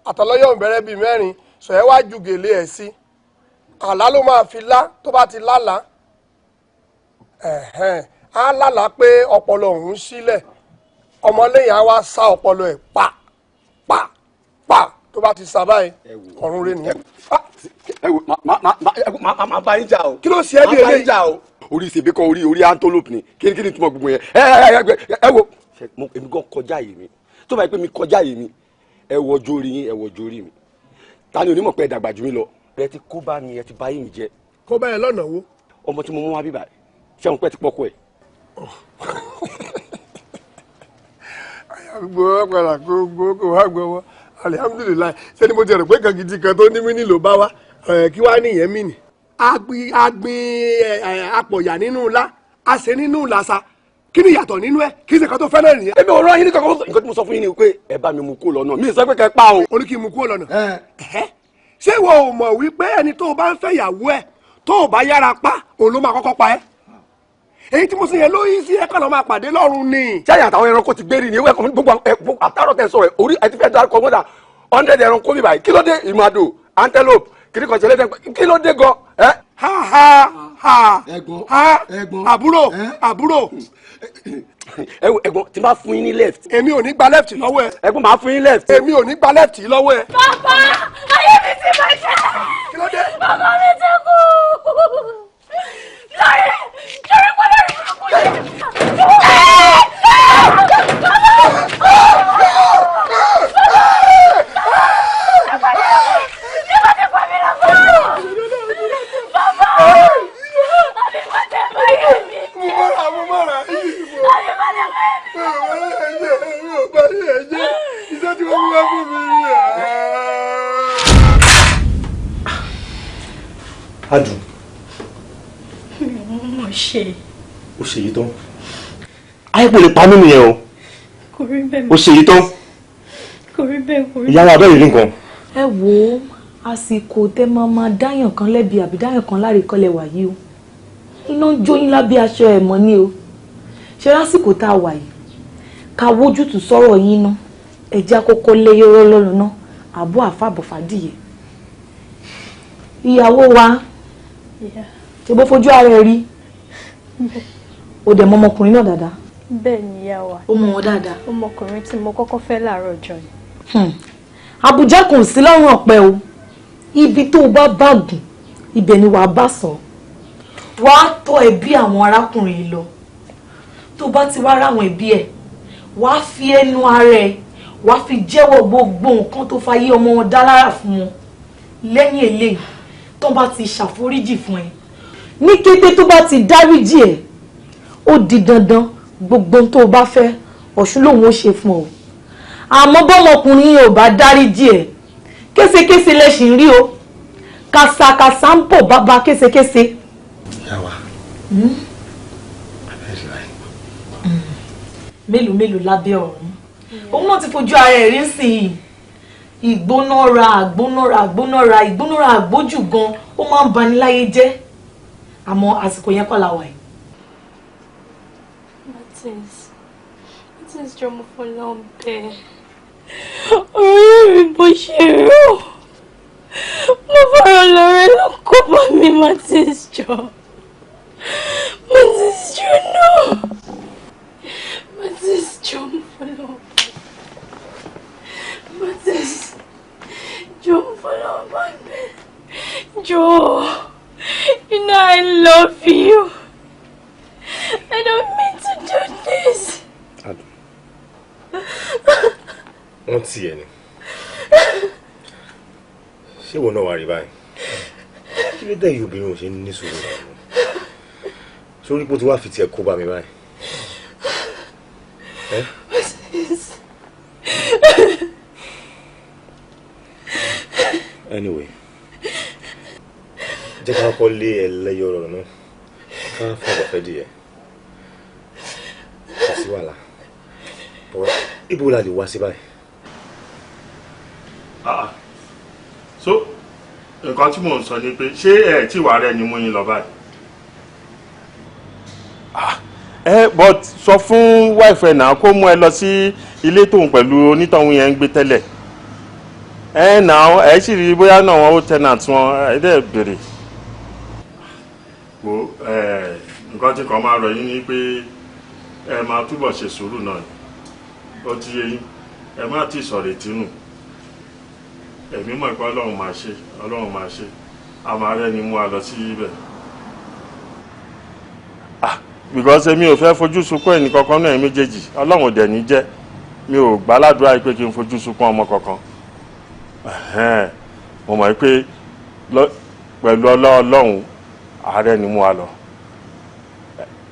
àtọlọ́yọ̀ bẹ̀rẹ̀ bíi 4. Sọ ẹ wá ju gèlè ẹ̀ sí, àlá ló máa fi lá, tó bá ti lálàá á lálàá pé ọpọlọ òun sílẹ̀, ọmọlẹ́yìn á wá sá ọpọlọ ẹ̀ pa pa pa, tó bá ti sá báyìí ọ̀run rẹ̀ nìyẹn. Ẹ wo, máa bá yín jà o. Kí ló ṣe é bí eléyìí? Máa bá yín jà o. Orí ìṣèbí kan orí antelope ni, kí ni túmọ̀ gbogbo yẹn? Ẹ wo, èmi gan kọjá yìí mi, tó bá yẹ pé mi kọjá yìí mi, ẹ wọ ojú orí yín, ẹ wọ ojú orí mi. Ta ni onímọ̀ pé ẹ dàgbà jù mí lọ? Ẹ ti kó bá mi, ẹ ti bá yín mi jẹ. Kó bá ẹ lọ́nà wo? Ọmọ tí mo mú wá bíbá ṣé òun pẹ́ ti pọ́kọ ẹ̀. Gbogbo padà gbogbo kò wá gbowó, alihamudulilayi. Ṣé ni mo ti rò pé kan gidi kan tó ní mí nílò bá wa kí wàá nìyẹn mí nì. Agbin apọ̀yà nínú ńlá, a ṣe nínú làṣà, kí ni ìyàtọ̀ nínú ẹ? Kí ṣe kan tó fẹ́ náà nìyẹn. Èmi ò rán yín ní kankan, nǹkan tí mo sọ fún yín ni pé ẹ bá mi mú kó lọ́nà, mi ì sọ pé kẹ́ pa o. O ní kí n mú kó lọ́nà. Ṣé ìwọ ò mọ̀ wípé ẹni tó o bá ń fẹ́ ìyàwó ẹ̀ tó o bá yára pa òun ló máa kọ́kọ́ pa ẹ́? Èyí tí mo sì yẹn ló yí sí ẹ kàn lọ́ máa pàdé lọ́run ni. Ṣáyà àtàwọn ẹranko ti gbérí ni ewé ẹ̀kọ́ gbogbo àtàrọ̀ tẹ̀ sọ̀rọ̀ orí ẹ ti fẹ́ dárúkọ mọ́dà 100 ẹranko mi báyìí. Kí ló dé? Ìmàdò, antelope, kìnnìkan ṣẹlẹ̀ kí ló dé gan? Ha ha ha ha, àbúrò àbúrò. Ẹ wo ẹ̀gbọ́n, tí n bá fún yín ní left. Èmi ò ní gba left lọ́wọ́ ẹ. Ẹ̀gbọ́n, máa fún yín left. Èmi ò ní gba left lọ́wọ́ ẹ. Bàbá, ayé mi ti bàjẹ́. Kí ló dé? Bàbá mi ti kú. Lórí lórí pọ̀ lórí burúkú yìí. Adùn. Mo ṣe. Ó ṣe yìí tán. Ayé kò lè pa mí nìyẹn o. Kò rí bẹ́ẹ̀. Ó ṣe yìí tán. Kò rí bẹ́ẹ̀, kò rí bẹ́ẹ̀. Ìyá wa abẹ́rẹ́ rí nǹkan. Ẹ wo àsìkò tẹ máa máa dáyàn kan lẹ́bi àbí dáyàn kan láre kọ́lẹ̀ wà yìí o. Iná ń jó yín lábẹ́ aṣọ ẹ̀ mọ́ ni o. Ṣé lásìkò tá a wà yìí ká wójútùú sọ̀rọ̀ yín ná, ẹ jẹ́ àkọ́kọ́ léyọ́rọ́ lọ́rùn ná, àbọ̀ àfàbọ̀fàdìyẹ. Ìyàwó wa ṣe bó fojú ara ẹ rí, o dẹ̀ mọ ọmọkùnrin náà dáadáa. Bẹ́ẹ̀ ni ìyá wa. Ó mọ wọn dáadáa. Ọmọkùnrin tí mo kọ́kọ́ fẹ́ láàárọ̀ ọjọ́ ni. Àbújá kò sí lọ́rùn ọ̀pẹ o, ibi tó o bá bá gùn ibẹ̀ ni wàá bá sọ. Wàá tọ́ ẹbí àwọn arákùnrin yìí lọ, tó bá ti wá ráwọn ẹbí ẹ̀ wàá fi ẹnu ara ẹ̀ wàá fi jẹ́wọ́ gbogbo nǹkan tó fayé ọmọ wọn dá lára fún wọn. Lẹ́yìn eléyìí tó bá ti ṣàforíjì fún ẹ, ní kété tó bá ti dáríjì ẹ, ó di dandan gbogbo tó o bá fẹ́ Ọ̀ṣun lòun ó ṣe fún ọ. Àmọ́ bọ́mọkùnrin yẹn ò bá dáríjì ẹ, késekése lẹ́sìn rí o, kàsàkàsà ń bọ̀ bàbá késekése. Ìyá wa, abẹ́rẹ́ láì. Mélòó mélòó lábẹ́ ọ̀run, òun náà ti fojú ara ẹ̀ rí sí i. Ìgbónára àgbónára àgbónára ìgbónára àgbójù gan, ó máa ń bani láyé jẹ́. Àmọ́ àsìkò yẹn kọ́ la wà yìí. Martins, Martins, jọ̀ọ́, mo fọlọ́run bẹ̀ ẹ́. Ọ̀rọ̀ yóò rí bó ṣe rò. Mo fọ̀rọ̀ lọ́rẹ́ ló kó bá mi, Martins, jọ̀ọ́. Martins, jọ̀ọ́, no. Martins, jọ̀ọ́, mo fọlọ́run bẹ̀ ẹ́. Martins, jọ̀ọ́, mo fọlọ́run bá bẹ̀ ẹ́. Jọ̀ọ́, you know I love you. I don't mean to do this. Adùn, wọ́n tì ẹ́ ni. Ṣé ìwọ náà wà rí báyìí? Kí ló dé yìí obìnrin ò ṣe ní sùúrù náà? Sórí pé ó ti wá fi tiẹ̀ kó bá mi báyìí. Ẹ́? Martins. Anyway, jẹ́ ká kọ́kọ́ lé ẹlẹ́yọ̀ ọ̀rọ̀ náà, ká fàbọ̀ fẹ́ díẹ̀. Kò sí wàhálà. But ibo la lè wá sí báyìí? Ah, so nǹkan tí mò ń sọ ni pé, ṣé ẹ tí wàá rẹ ni mú yín lọ báyìí? Ah, ẹ but sọ fún wife ẹ náà kó mú ẹ lọ sí ilé tóun pẹ̀lú onítọ̀hún yẹn ń gbé tẹ́lẹ̀. Ẹ náà ẹ sì rí bóyá náà wọn ó tenant wọn, ẹ dẹ̀ béèrè. Wo ẹ, nǹkan tí kan máa rọ̀ yín ni pé ẹ máa túbọ̀ ṣe sùúrù náà ni. Ó ti yé yín, ẹ má tí ì sọ̀rọ̀ ìtínú. Èmi mọ̀ pé Ọlọ́run máa ṣe, Ọlọ́run máa ṣe, a máa rẹ́ni mú wa lọ sí ibẹ̀. Ah, because èmi ò fẹ́ fojú sunkún ẹnì kankan náà méjèèjì. Ọlọ́run ò dẹ̀ ní jẹ́. Mi ò gbàládùra yìí pé kí n fojú sunkún ọmọ kankan. Ẹ̀hẹ́n, mo mọ̀ pé pẹ̀lú Ọlọ́run, ààrẹ ni mú wa lọ.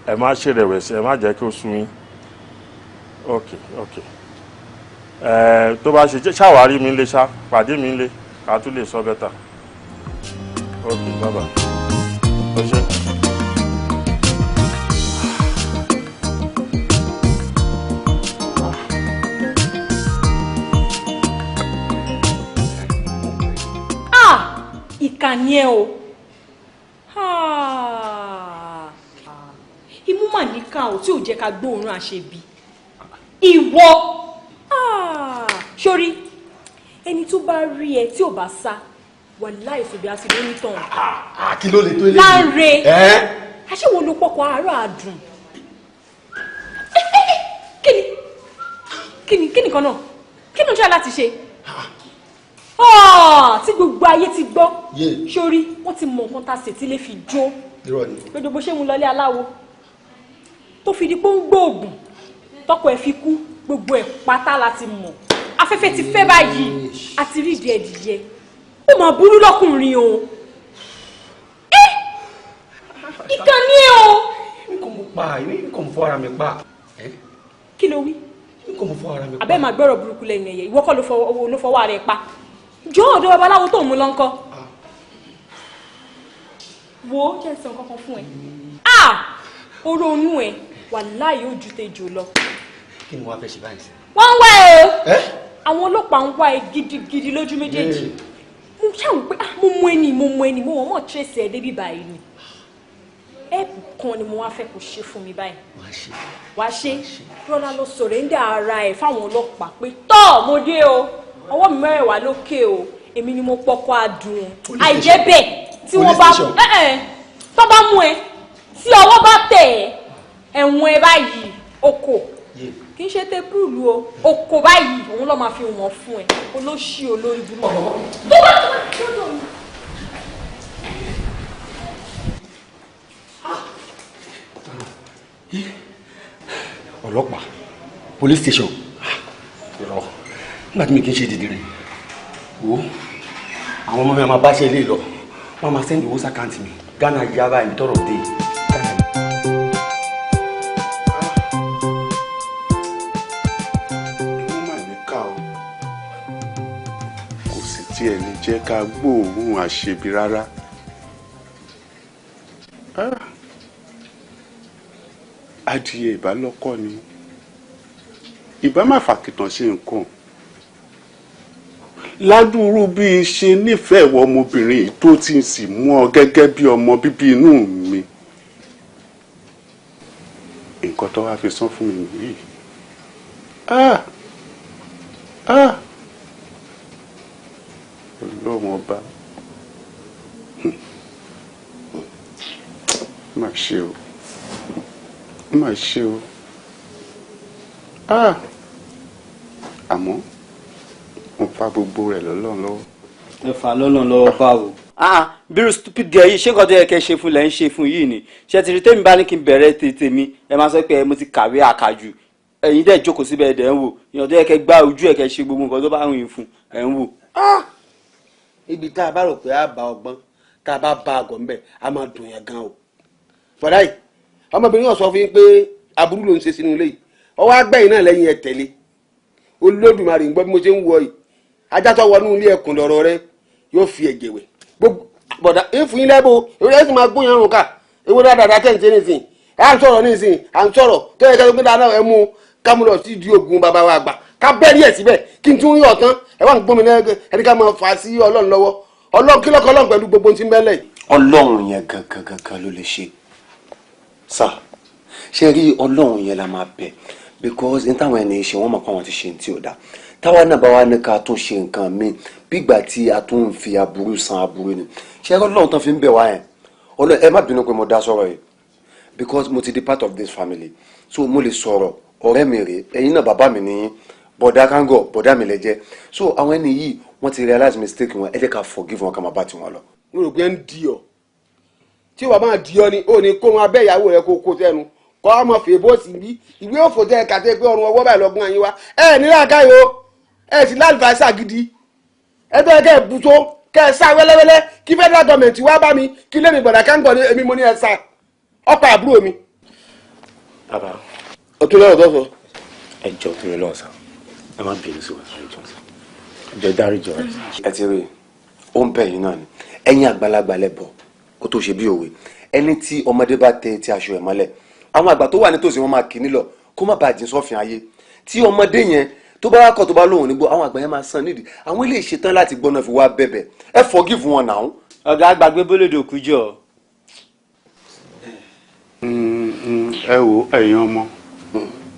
Ẹ má ṣèrèwẹ̀sì, ẹ má jẹ́ kí ó sú yín. Ok, ẹ tó bá ṣe ṣàwárí mi lé, ṣá pàdé mi lé, ká tún lè sọ better. Ok, bye bye, ó ṣe. Ah, ìkànnì ẹ o. Ah, imú mà níkà o, tí ò jẹ́ ká gbóòórùn àṣebi ìwọ. Ah, sórí ẹni tó bá rí ẹ tí ò bá sá, wàláhì ìfòbí àti lónítàn. Kí ló lè tó eléyìí? Láńre, ẹ́ aṣẹ́wó ló pọkàn àárọ̀ àdùn. Kíni kíni kíni kan náà, kí ló ń ṣe láti ṣe? Ah, tí gbogbo ayé ti gbọ́, sórí wọ́n ti mọ nǹkan tá a ṣe tí lè fi jó. Irọ́ ni. Gbogbo bó ṣe mú lọlé aláwo tó fi di pé ó ń gbóògùn, tọkọ ẹ̀ fi kú, gbogbo ẹ̀ pátá la ti mọ̀. Afẹ́fẹ́ ti fẹ́ báyìí, àti rí ìdí ẹ̀dìyẹ. Ó mà burú lọ́kùnrin o. Ẹ́, ìkànnì ẹ o. Èmi kò mọ̀ pa, èmi kò mọ̀ fọ́ ara mi pa. Kí ló wí? Èmi kò mọ̀ fọ́ ara mi pa. Abẹ́ máa gbọ́rọ̀ burúkú lẹ́nu ẹ̀yẹ. Ìwọ kọ́ ló fọwọ́ ara ẹ̀ pa. Jọ ọ̀dọ̀ babaláwo tó ń mú lọ ńkọ́? Wo, jẹ́ n sọ nǹkan kan fún ẹ. Ah, oró inú ẹ, wàláhì, ó ju tejò lọ. Kí ni wàá fẹ́ ṣe báyìí sí? Wọ́n ń wá ẹ o. Àwọn ọlọ́pàá ń wá ẹ gidigidi lójú méjèèjì. Mo ṣàwọn pé, ah, mo mú ẹni, mo mú ẹni, mo wọ́n mọ̀ trace ẹ débi báyìí ni. Ẹ̀bù kan ni mo wá fẹ́ kó ṣe fún mi báyìí. Wàá ṣe rọra lọ surrender ara ẹ̀ fáwọn ọlọ́pàá pé, tọ́ mo dé o, ọwọ́ mi mẹ́rẹ̀ẹ̀wá lókè o, èmi ni mo pọkọ adùn. Àìjẹ́ bẹ́ẹ̀, tí wọ́n bá ẹ̀ tó bá mú ẹ, tí ọwọ́ bá tẹ̀ ẹ́, ẹ̀wọ̀n ẹ báyìí oko, kì í ṣe tébúrú o, oko báyìí òun ló máa fi wọ́n fún ẹ. Olóṣì, olórí burúkú tó bá tó bá tó mi. Ọlọ́pàá, police station, irọ́. Nígbà tí mi kì í ṣe dìdìrín. Wo, àwọn ọmọ mi máa bá ṣe ilé lọ, wọ́n máa send owó sí account mi. Ghana yá báyìí tọrọ dé. Imú mà níkà o, kò sì tiẹ̀ ní jẹ́ ká gbóòórùn àṣebi rárá. Ah. Adìyẹ ìbálọ́kọ́ ni ìbá má fàkìtàn ṣe nǹkan ládùúrú bí n ṣe nífẹ̀ẹ́ ìwọ ọmọbìnrin yìí tó ti sì mú ọ gẹ́gẹ́ bí ọmọ bíbí inú mi. Nǹkan tó wá fi san fún mi nìyí. Ah! Ah! Ọlọ́run ọba, má ṣe o, má ṣe o. Ah! Àmọ́ mo fa gbogbo rẹ̀ lọ́lọ́run lọ́wọ́. Ẹ fà lọ́lọ́run lọ́wọ́ báwo? Ah, bírú stupid girl yìí, ṣé nǹkan tó yẹ kẹ́ ṣe fún lẹ́ ń ṣe fún yìí ni? Ṣé ti rí tèmi bá ní kí n bẹ̀rẹ̀ tètè mi, ẹ máa sọ pé mo ti kàwé àkàjù. Ẹ̀yin dẹ̀ jókòó síbẹ̀, ẹ̀ dẹ̀ ń wò ìyàn tó yẹ kẹ́ gbá ojú ẹ̀, kẹ́ ṣe gbogbo nǹkan tó bá wù yín fún ẹ̀ ń wò. Ibi tá a bá rò pé a bá ọgbọ́n, tá a bá ba àgọ́ ńbẹ̀, a máa dùn yẹn gan o. Bọ̀dá yìí, ọmọbìnrin náà sọ fún yín pé aburú ló ń ṣe sínú ilé yìí. Ọwọ́ agbẹ́yìn náà lẹ́yìn ẹ̀ tẹ̀lé. Olódùmarè ń gbọ́ bí mo ṣe ń wọ yìí. Ajá tó wọnú ilé ẹkùn lọ̀rọ̀ rẹ yóò fi ẹ̀jẹ̀ wẹ̀. Gbogbo bọ̀dá ń fún yín lẹ́bù, èwo ẹ̀ sì máa gbóyan rùn ká. Èwo dáadáa tẹ̀ ń ṣe nísìn? Ẹ̀ à ń sọ̀rọ̀ nísìn, à ń sọ̀rọ̀ tó yẹ kẹ́kẹ́ dáadáa. Ẹ̀ mú kámúlọ̀ sí di ogun bàbá wa àgbà, ká bẹ́ẹ̀rì ẹ̀ síbẹ̀ kí n tún rí ọ̀tán. Ẹ̀ wá ń gbómi lẹ́gbẹ̀ẹ́ ẹni ká máa fà á sí Ọlọ́run lọ́wọ́. Ọlọ́run kí lọ́kọ́ Ọlọ́run pẹ̀lú gbogbo tí ń bẹ́lẹ̀ yìí. Ọlọ́run yẹn gangan gangan ló lè ṣe sá. Ṣe rí Ọlọ́run yẹn la máa bẹ̀, because n táwọn ẹni ṣe, wọ́n mọ̀ pé àwọn ti ṣe ní tí ò dáa. Táwa náà bá wa ní ká tún ṣe nǹkan míì, bígbà tí a tún ń fi aburú san aburú ni. Ṣe rí Ọlọ́run tán fi ń bẹ̀ wá yẹn? Ọlọ́run, ẹ má bínú pé mo dá sọ̀rọ̀ yìí, because mo ti di part of this family, so mo lè sọ̀rọ̀. Ọ̀rẹ́ mi rèé, ẹ̀yin náà bàbá mi nìyí, bọ̀dá kángọ̀, bọ̀dá mi lẹ jẹ́. So àwọn ẹni yìí, wọ́n ti realize mistake wọn. Ẹ jẹ́ ká forgive wọn, ká máa bá tiwọn lọ. Mo rò pé ń di ọ tí wàá máa di ọ ni ó ní kó wọn abẹ́ ìyàwó rẹ kó kó sẹ́nu kọ́ ọmọ fèbó sí bí ìwé òfò tẹ kàtẹ́ pé ọrùn ọwọ́ báyìí lọ́gbọ́n ayé wa. Ẹ ní làákàyè o, ẹ sì lálùfáàsà gidi. Ẹ tọ́ ẹ kẹ́ ẹ bu tó kẹ́ ẹ sá wẹ́lẹ́wẹ́lẹ́ kí federal government wá bá mi kí lèmi bọ̀dà káńgọ̀ ní èmi mo ní ẹ sá ọkọ̀ àbúrò mi. Bàbá. O tún lọ́rọ̀ tó sọ. Ẹ jọ̀ọ́, torí lọ́wọ́ sá, ẹ má bínú sí wa. Ẹ jọ̀ọ́ sá, ẹ jọ̀ọ́, dáríjì wá. Ẹ ti rí i, ó ń bẹ̀ yín náà ni. Ẹ̀yin àgbàlagbà lẹ bọ̀ kó tó ṣe bí òwe. Ẹni tí ọmọdé bá tẹ etí aṣọ ẹ̀ mọ́lẹ̀, àwọn àgbà tó wà nítòsí wọn máa kì í nílọ kó má bàa jìn sọ́fìn ayé. Tí ọmọdé yẹn tó bá wá kọ̀, tó bá lóhùn nígbó, àwọn àgbà yẹn máa san nídìí. Àwọn ilé ìṣetán láti gbọ́nà fi wá bẹ̀bẹ̀. Ẹ forgive wọn náà. Ọ̀gá, àgbàgbé bólódò kújọ. Ẹ wo, ẹ̀yin ọmọ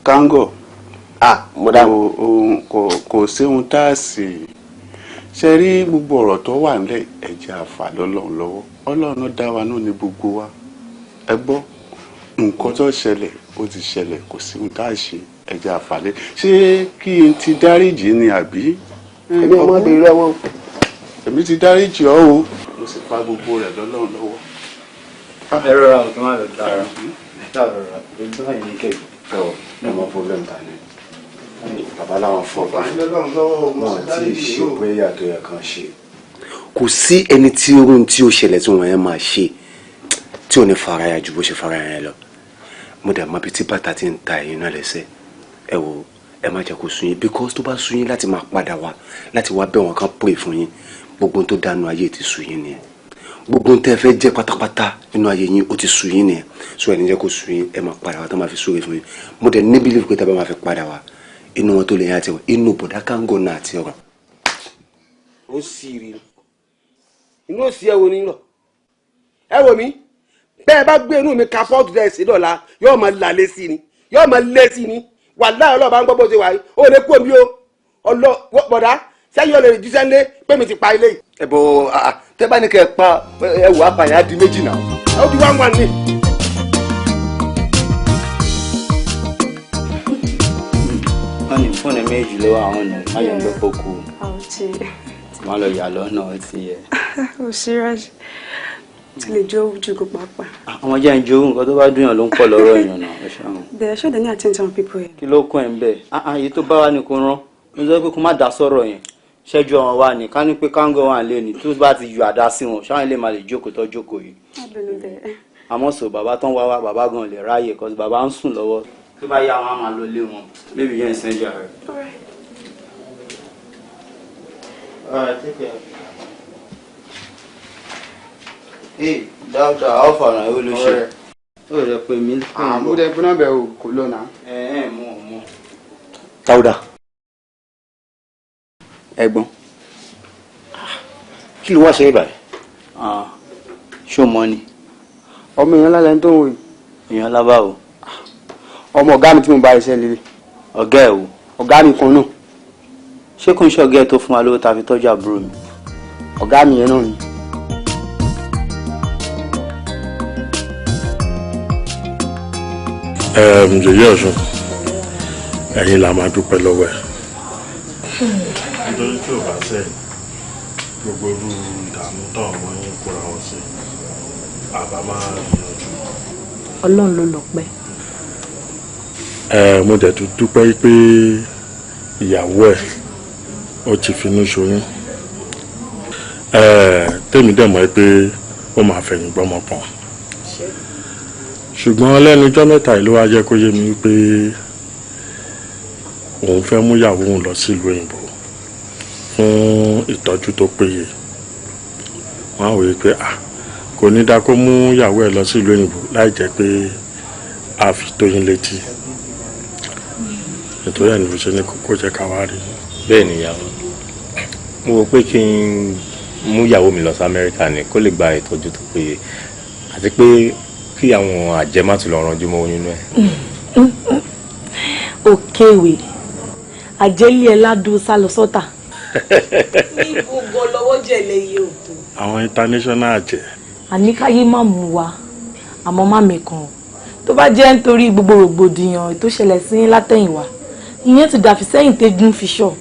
kángọ̀, kò séhun tá a sì ṣe rí. Gbogbo ọ̀rọ̀ tó wà nílẹ̀, ẹ̀jẹ̀ àfà lọ́lọ́run lọ́wọ́. Ọlọ́run dá wa náà ní gbogbo wa. Ẹ gbọ́, nǹkan tó ṣẹlẹ̀, ó ti ṣẹlẹ̀, kò sí ohun tá a ṣe. Ẹ̀jẹ̀ àfàlẹ́, ṣé kí n ti dáríjì ni àbí? Èmi ọmọ bèrè lọ́wọ́. Èmi ti dáríjì ọ́ o, mo sì fa gbogbo rẹ̀ lọ́lọ́run lọ́wọ́. Ẹ rọra o, kí n má lọ dára dára lójú ní kẹ. Ẹ mọ problem ta ni bàbá láwọn fọ bá wọn tí ì ṣe prayer tó yẹ kàn ṣe. Kò sí ẹni tí irun tí ó ṣẹlẹ̀ tí wọ́n yẹn máa ṣe tí ò ní faraya ju bó ṣe faraya yẹn lọ. Mo dẹ̀ mọ ibi tí bàtà ti ń ta ẹ̀yin náà lẹ́sẹ̀. Ẹ wò, ẹ má jẹ́ kó sú yín, because tó bá sú yín láti máa padà wá láti wá bẹ̀ wọ́n kan pray fún yín, gbogbo tó dánú ayé ti sú yín nìyẹn. Gbogbo tẹ́ ẹ fẹ́ jẹ́ pátápátá nínú ayé yín, ó ti sú yín nìyẹn. So ẹni jẹ́ kó sú yín, ẹ máa padà wá tó máa fi súre fún yín. Mo dẹ̀ ní believe pé tá a bá máa fi padà wá, inú wọn tó lè yẹn àti wọn, inú bọ̀dá kángò náà àti ọ̀rọ̀. Ó sì rí inú òsì. Ẹ wo ni lọ, ẹ wò mí, bẹ́ẹ̀ bá gbé inú mi ka pọ́ọ̀tù dẹ̀ sí dọ̀la, yóò máa lálé sí ni, yóò máa lé sí ni. Wàláhì, ọlọ́ọ̀bá ń gbọ́ bó ṣe wà yìí, ó lè kú omi o. Ọlọ́ bọ̀dá sẹ́yìn, ó lè jíṣẹ́ ńlé pé mi ti pa ilé yìí. Ẹ bọ, tẹ bá ní kẹ pa, ẹ wò, apààyàn á di méjì náà. Ó di wá wọn ni. Wọ́n ní fóònù méjì lọ́wọ́ àwọn ọ̀nà, má yẹn gbọ́ kókó. Àwọn tí Má lọ yà lọ́nà ọtí yẹ. O serious? Tí lè jó ojú kó pàápàá. Àwọn jẹ́ ń jowú, nǹkan tó bá dùn yàn ló ń pọ̀ lọ́rọ̀ èèyàn náà. Ẹ ṣáà. They show they need attention people here. Kí ló kún ẹ̀ ń bẹ̀? Èyí tó bá wà ní kó rán. Mo sọ pé kó má dá sọ̀rọ̀ yẹn. Ṣẹ́jú àwọn wa ní ká ní pé káńgọ̀ wà lé ní tó bá ti yọ àdá sí wọn, ṣáà lè máa lè jókòó tó jókòó yìí. Abẹnú dẹ. Àmọ́ sọ bàbá tán wá wá, bàbá gan lè ráyè kọ́, bàbá ń sùn lọ́wọ́. Tó bá yá, wọn á máa lọ lé wọn. Maybe yẹn ń sẹ́jà rẹ̀. All right. All right, take care. Hey, Dáúdà, how far na? Ewo ló ṣe? Ó rẹ̀ pé mi. Àmú dẹ gbóná bẹ̀ o, kò lọ náà. Ẹ ẹ mú mú. Dáúdà. Ẹ̀gbọ́n. Kí ló wá ṣe é báyìí? Ṣó mọ ni? Ọmọ èèyàn lálẹ́ tó ń wò yìí. Èèyàn lábá o. Ọmọ ọ̀gá mi tí mo bá iṣẹ́ líle. Ọ̀gá ẹ̀ o. Ọ̀gá mi kan náà. Ṣé kò ń ṣe ọ̀gá ẹ̀ tó fún wa lówó tá a fi tọ́jú àbúrò mi? Ọ̀gá mi yẹn náà ni. Yèyé Ọ̀ṣun, ẹ̀yin la máa dúpẹ́ lọ́wọ́ ẹ̀. Nítorí tí ò bá sẹ́yìn, gbogbo irú ìdààmú táwọn ọmọ yín kóra wọn sí, àbá máa yanjú. Ọlọ́run ló lọ́pẹ́. Ẹ mo dẹ̀ tún dúpẹ́ pé ìyàwó ẹ̀ ó ti finú ṣoyún. Ẹ tèmi dẹ̀ mọ̀ pé ó máa fẹ̀yìn gbọ́mọ pọ̀n. Ṣùgbọ́n lẹ́nu ijọ́ mẹ́ta yìí ló wá jẹ́ kó yé mi pé òun fẹ́ mú ìyàwó òun lọ sílùú òyìnbó fún ìtọ́jú tó péye. Wọ́n á wòye pé à kò ní dáa kó mú ìyàwó ẹ̀ lọ sílùú òyìnbó láì jẹ́ pé a fi tó yín létí. Nítorí ẹ̀ ní mo ṣe ní kókó jẹ́ ká wá rí. Bẹ́ẹ̀ ni ìyàwó, mo rò pé kí n mú ìyàwó mi lọ sí Amẹ́ríkà ni kó lè gba ìtọ́jú tó péye, àti pé kí àwọn àjẹ́ má tún lọ ranjú mọ́ oyún náà. Òkèwè àjẹlé ẹ ládùn sálọ sọta. Ní gbogbo lọ́wọ́ jẹ̀lẹ̀ iye òtò. Àwọn international àjẹ́. Àní káyé má mú wa, àmọ́ má mẹ́kàn tó bá jẹ́ nítorí gbogbo rògbòdìyàn tó ṣẹlẹ̀ sí látẹ̀yìnwá, ìyẹn ti dàfi sẹ́yìn tẹ́gùn fi ṣọ̀,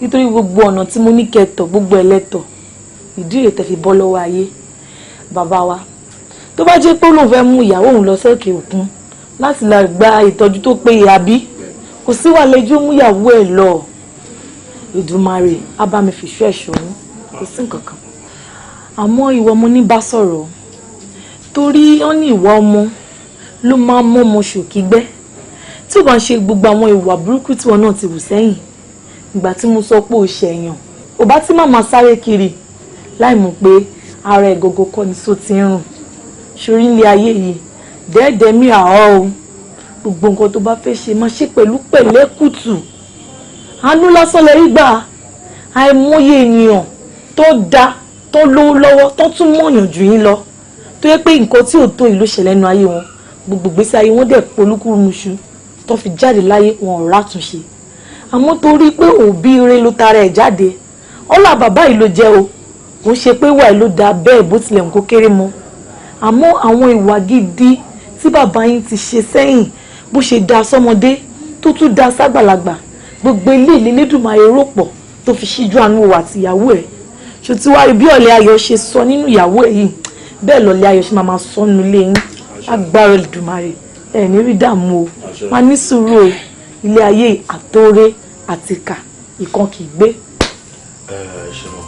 nítorí gbogbo ọ̀nà tí mo ní kẹtọ̀ gbogbo ẹlẹ́tọ̀ ìdí rẹ̀ tẹ̀ fi bọ́ lọ́wọ́ ayé. Bàbá wa, tó bá jẹ́ pé òun fẹ́ mú ìyàwó òun lọ sókè òkun láti lọ gba ìtọ́jú tó péye, àbí kò sí wà lẹ́jọ́ mú ìyàwó ẹ̀ lọ. Èdùmàrè á bá mi fìṣọ́ ẹ̀ṣọ́ yín, kò sí nǹkan kan. Àmọ́ ìwọ mo ní bá sọ̀rọ̀, torí ó ní ìwà ọmọ ló máa ń mọ́mọ ṣòkígbẹ́. Tí ó bá ń ṣe gbogbo àwọn ìwà burúkú tí wọn náà ti wù sẹ́yìn, ìgbà tí mo sọ pé ó ṣẹ̀yàn, ò bá tí màmá sáré kiri láì mọ̀ pé ara ẹ̀ gọ́gọ́ kọ́ ni só ti ń rùn. Ṣorí ilé ayé yìí dẹ́ẹ̀dẹ́ mi àọ́ o, gbogbo nǹkan tó bá fẹ́ ṣe máa ṣe pẹ̀lú pẹ̀lẹ́kùtù. Àánú lásán lẹ rí gbà. Àìmọye ènìyàn tó da tó lówó lọ́wọ́ tó tún mọ̀yàn jù yín lọ, tó yẹ pé nǹkan tí ò tó yìí ló ṣẹlẹ̀ nínú ayé wọn, gbogbo ìgbésí ayé wọn dẹ̀ polúkúrúmuṣu tó fi jáde láyé, wọn ò rátúnṣe. Àmọ́ torí pé òbí ire ló tara ẹ̀ jáde, ọlá bàbá yìí ló jẹ́ o, kò ń ṣe pé wà ló da bẹ́ẹ̀ bó tilẹ̀ ń kó kéré mọ́. Àmọ́ àwọn ìwà gidi tí bàbá yín ti ṣe sẹ́yìn, bó ṣe da sọ́mọdé tó tún da ságbàlagbà, gbogbo ilé ìlélédùmarè rò pọ̀ tó fi ṣíjú àánú wà àtìyàwó ẹ̀. Ṣòtí wá rí bí ọ̀lẹ́ ayọ̀ ṣe sọ nínú ìyàwó ẹ̀ yìí, bẹ́ẹ̀ lọ̀lẹ́ ayọ̀ ṣe máa máa sọ nínú ilé yín. Agbára Èdùmàrè, ẹ̀ ní rí dààmú o, máa ní sùúrù o. Ilé ayé àtòrè àtìkà ìkan kì í gbé. Ẹ ṣeun,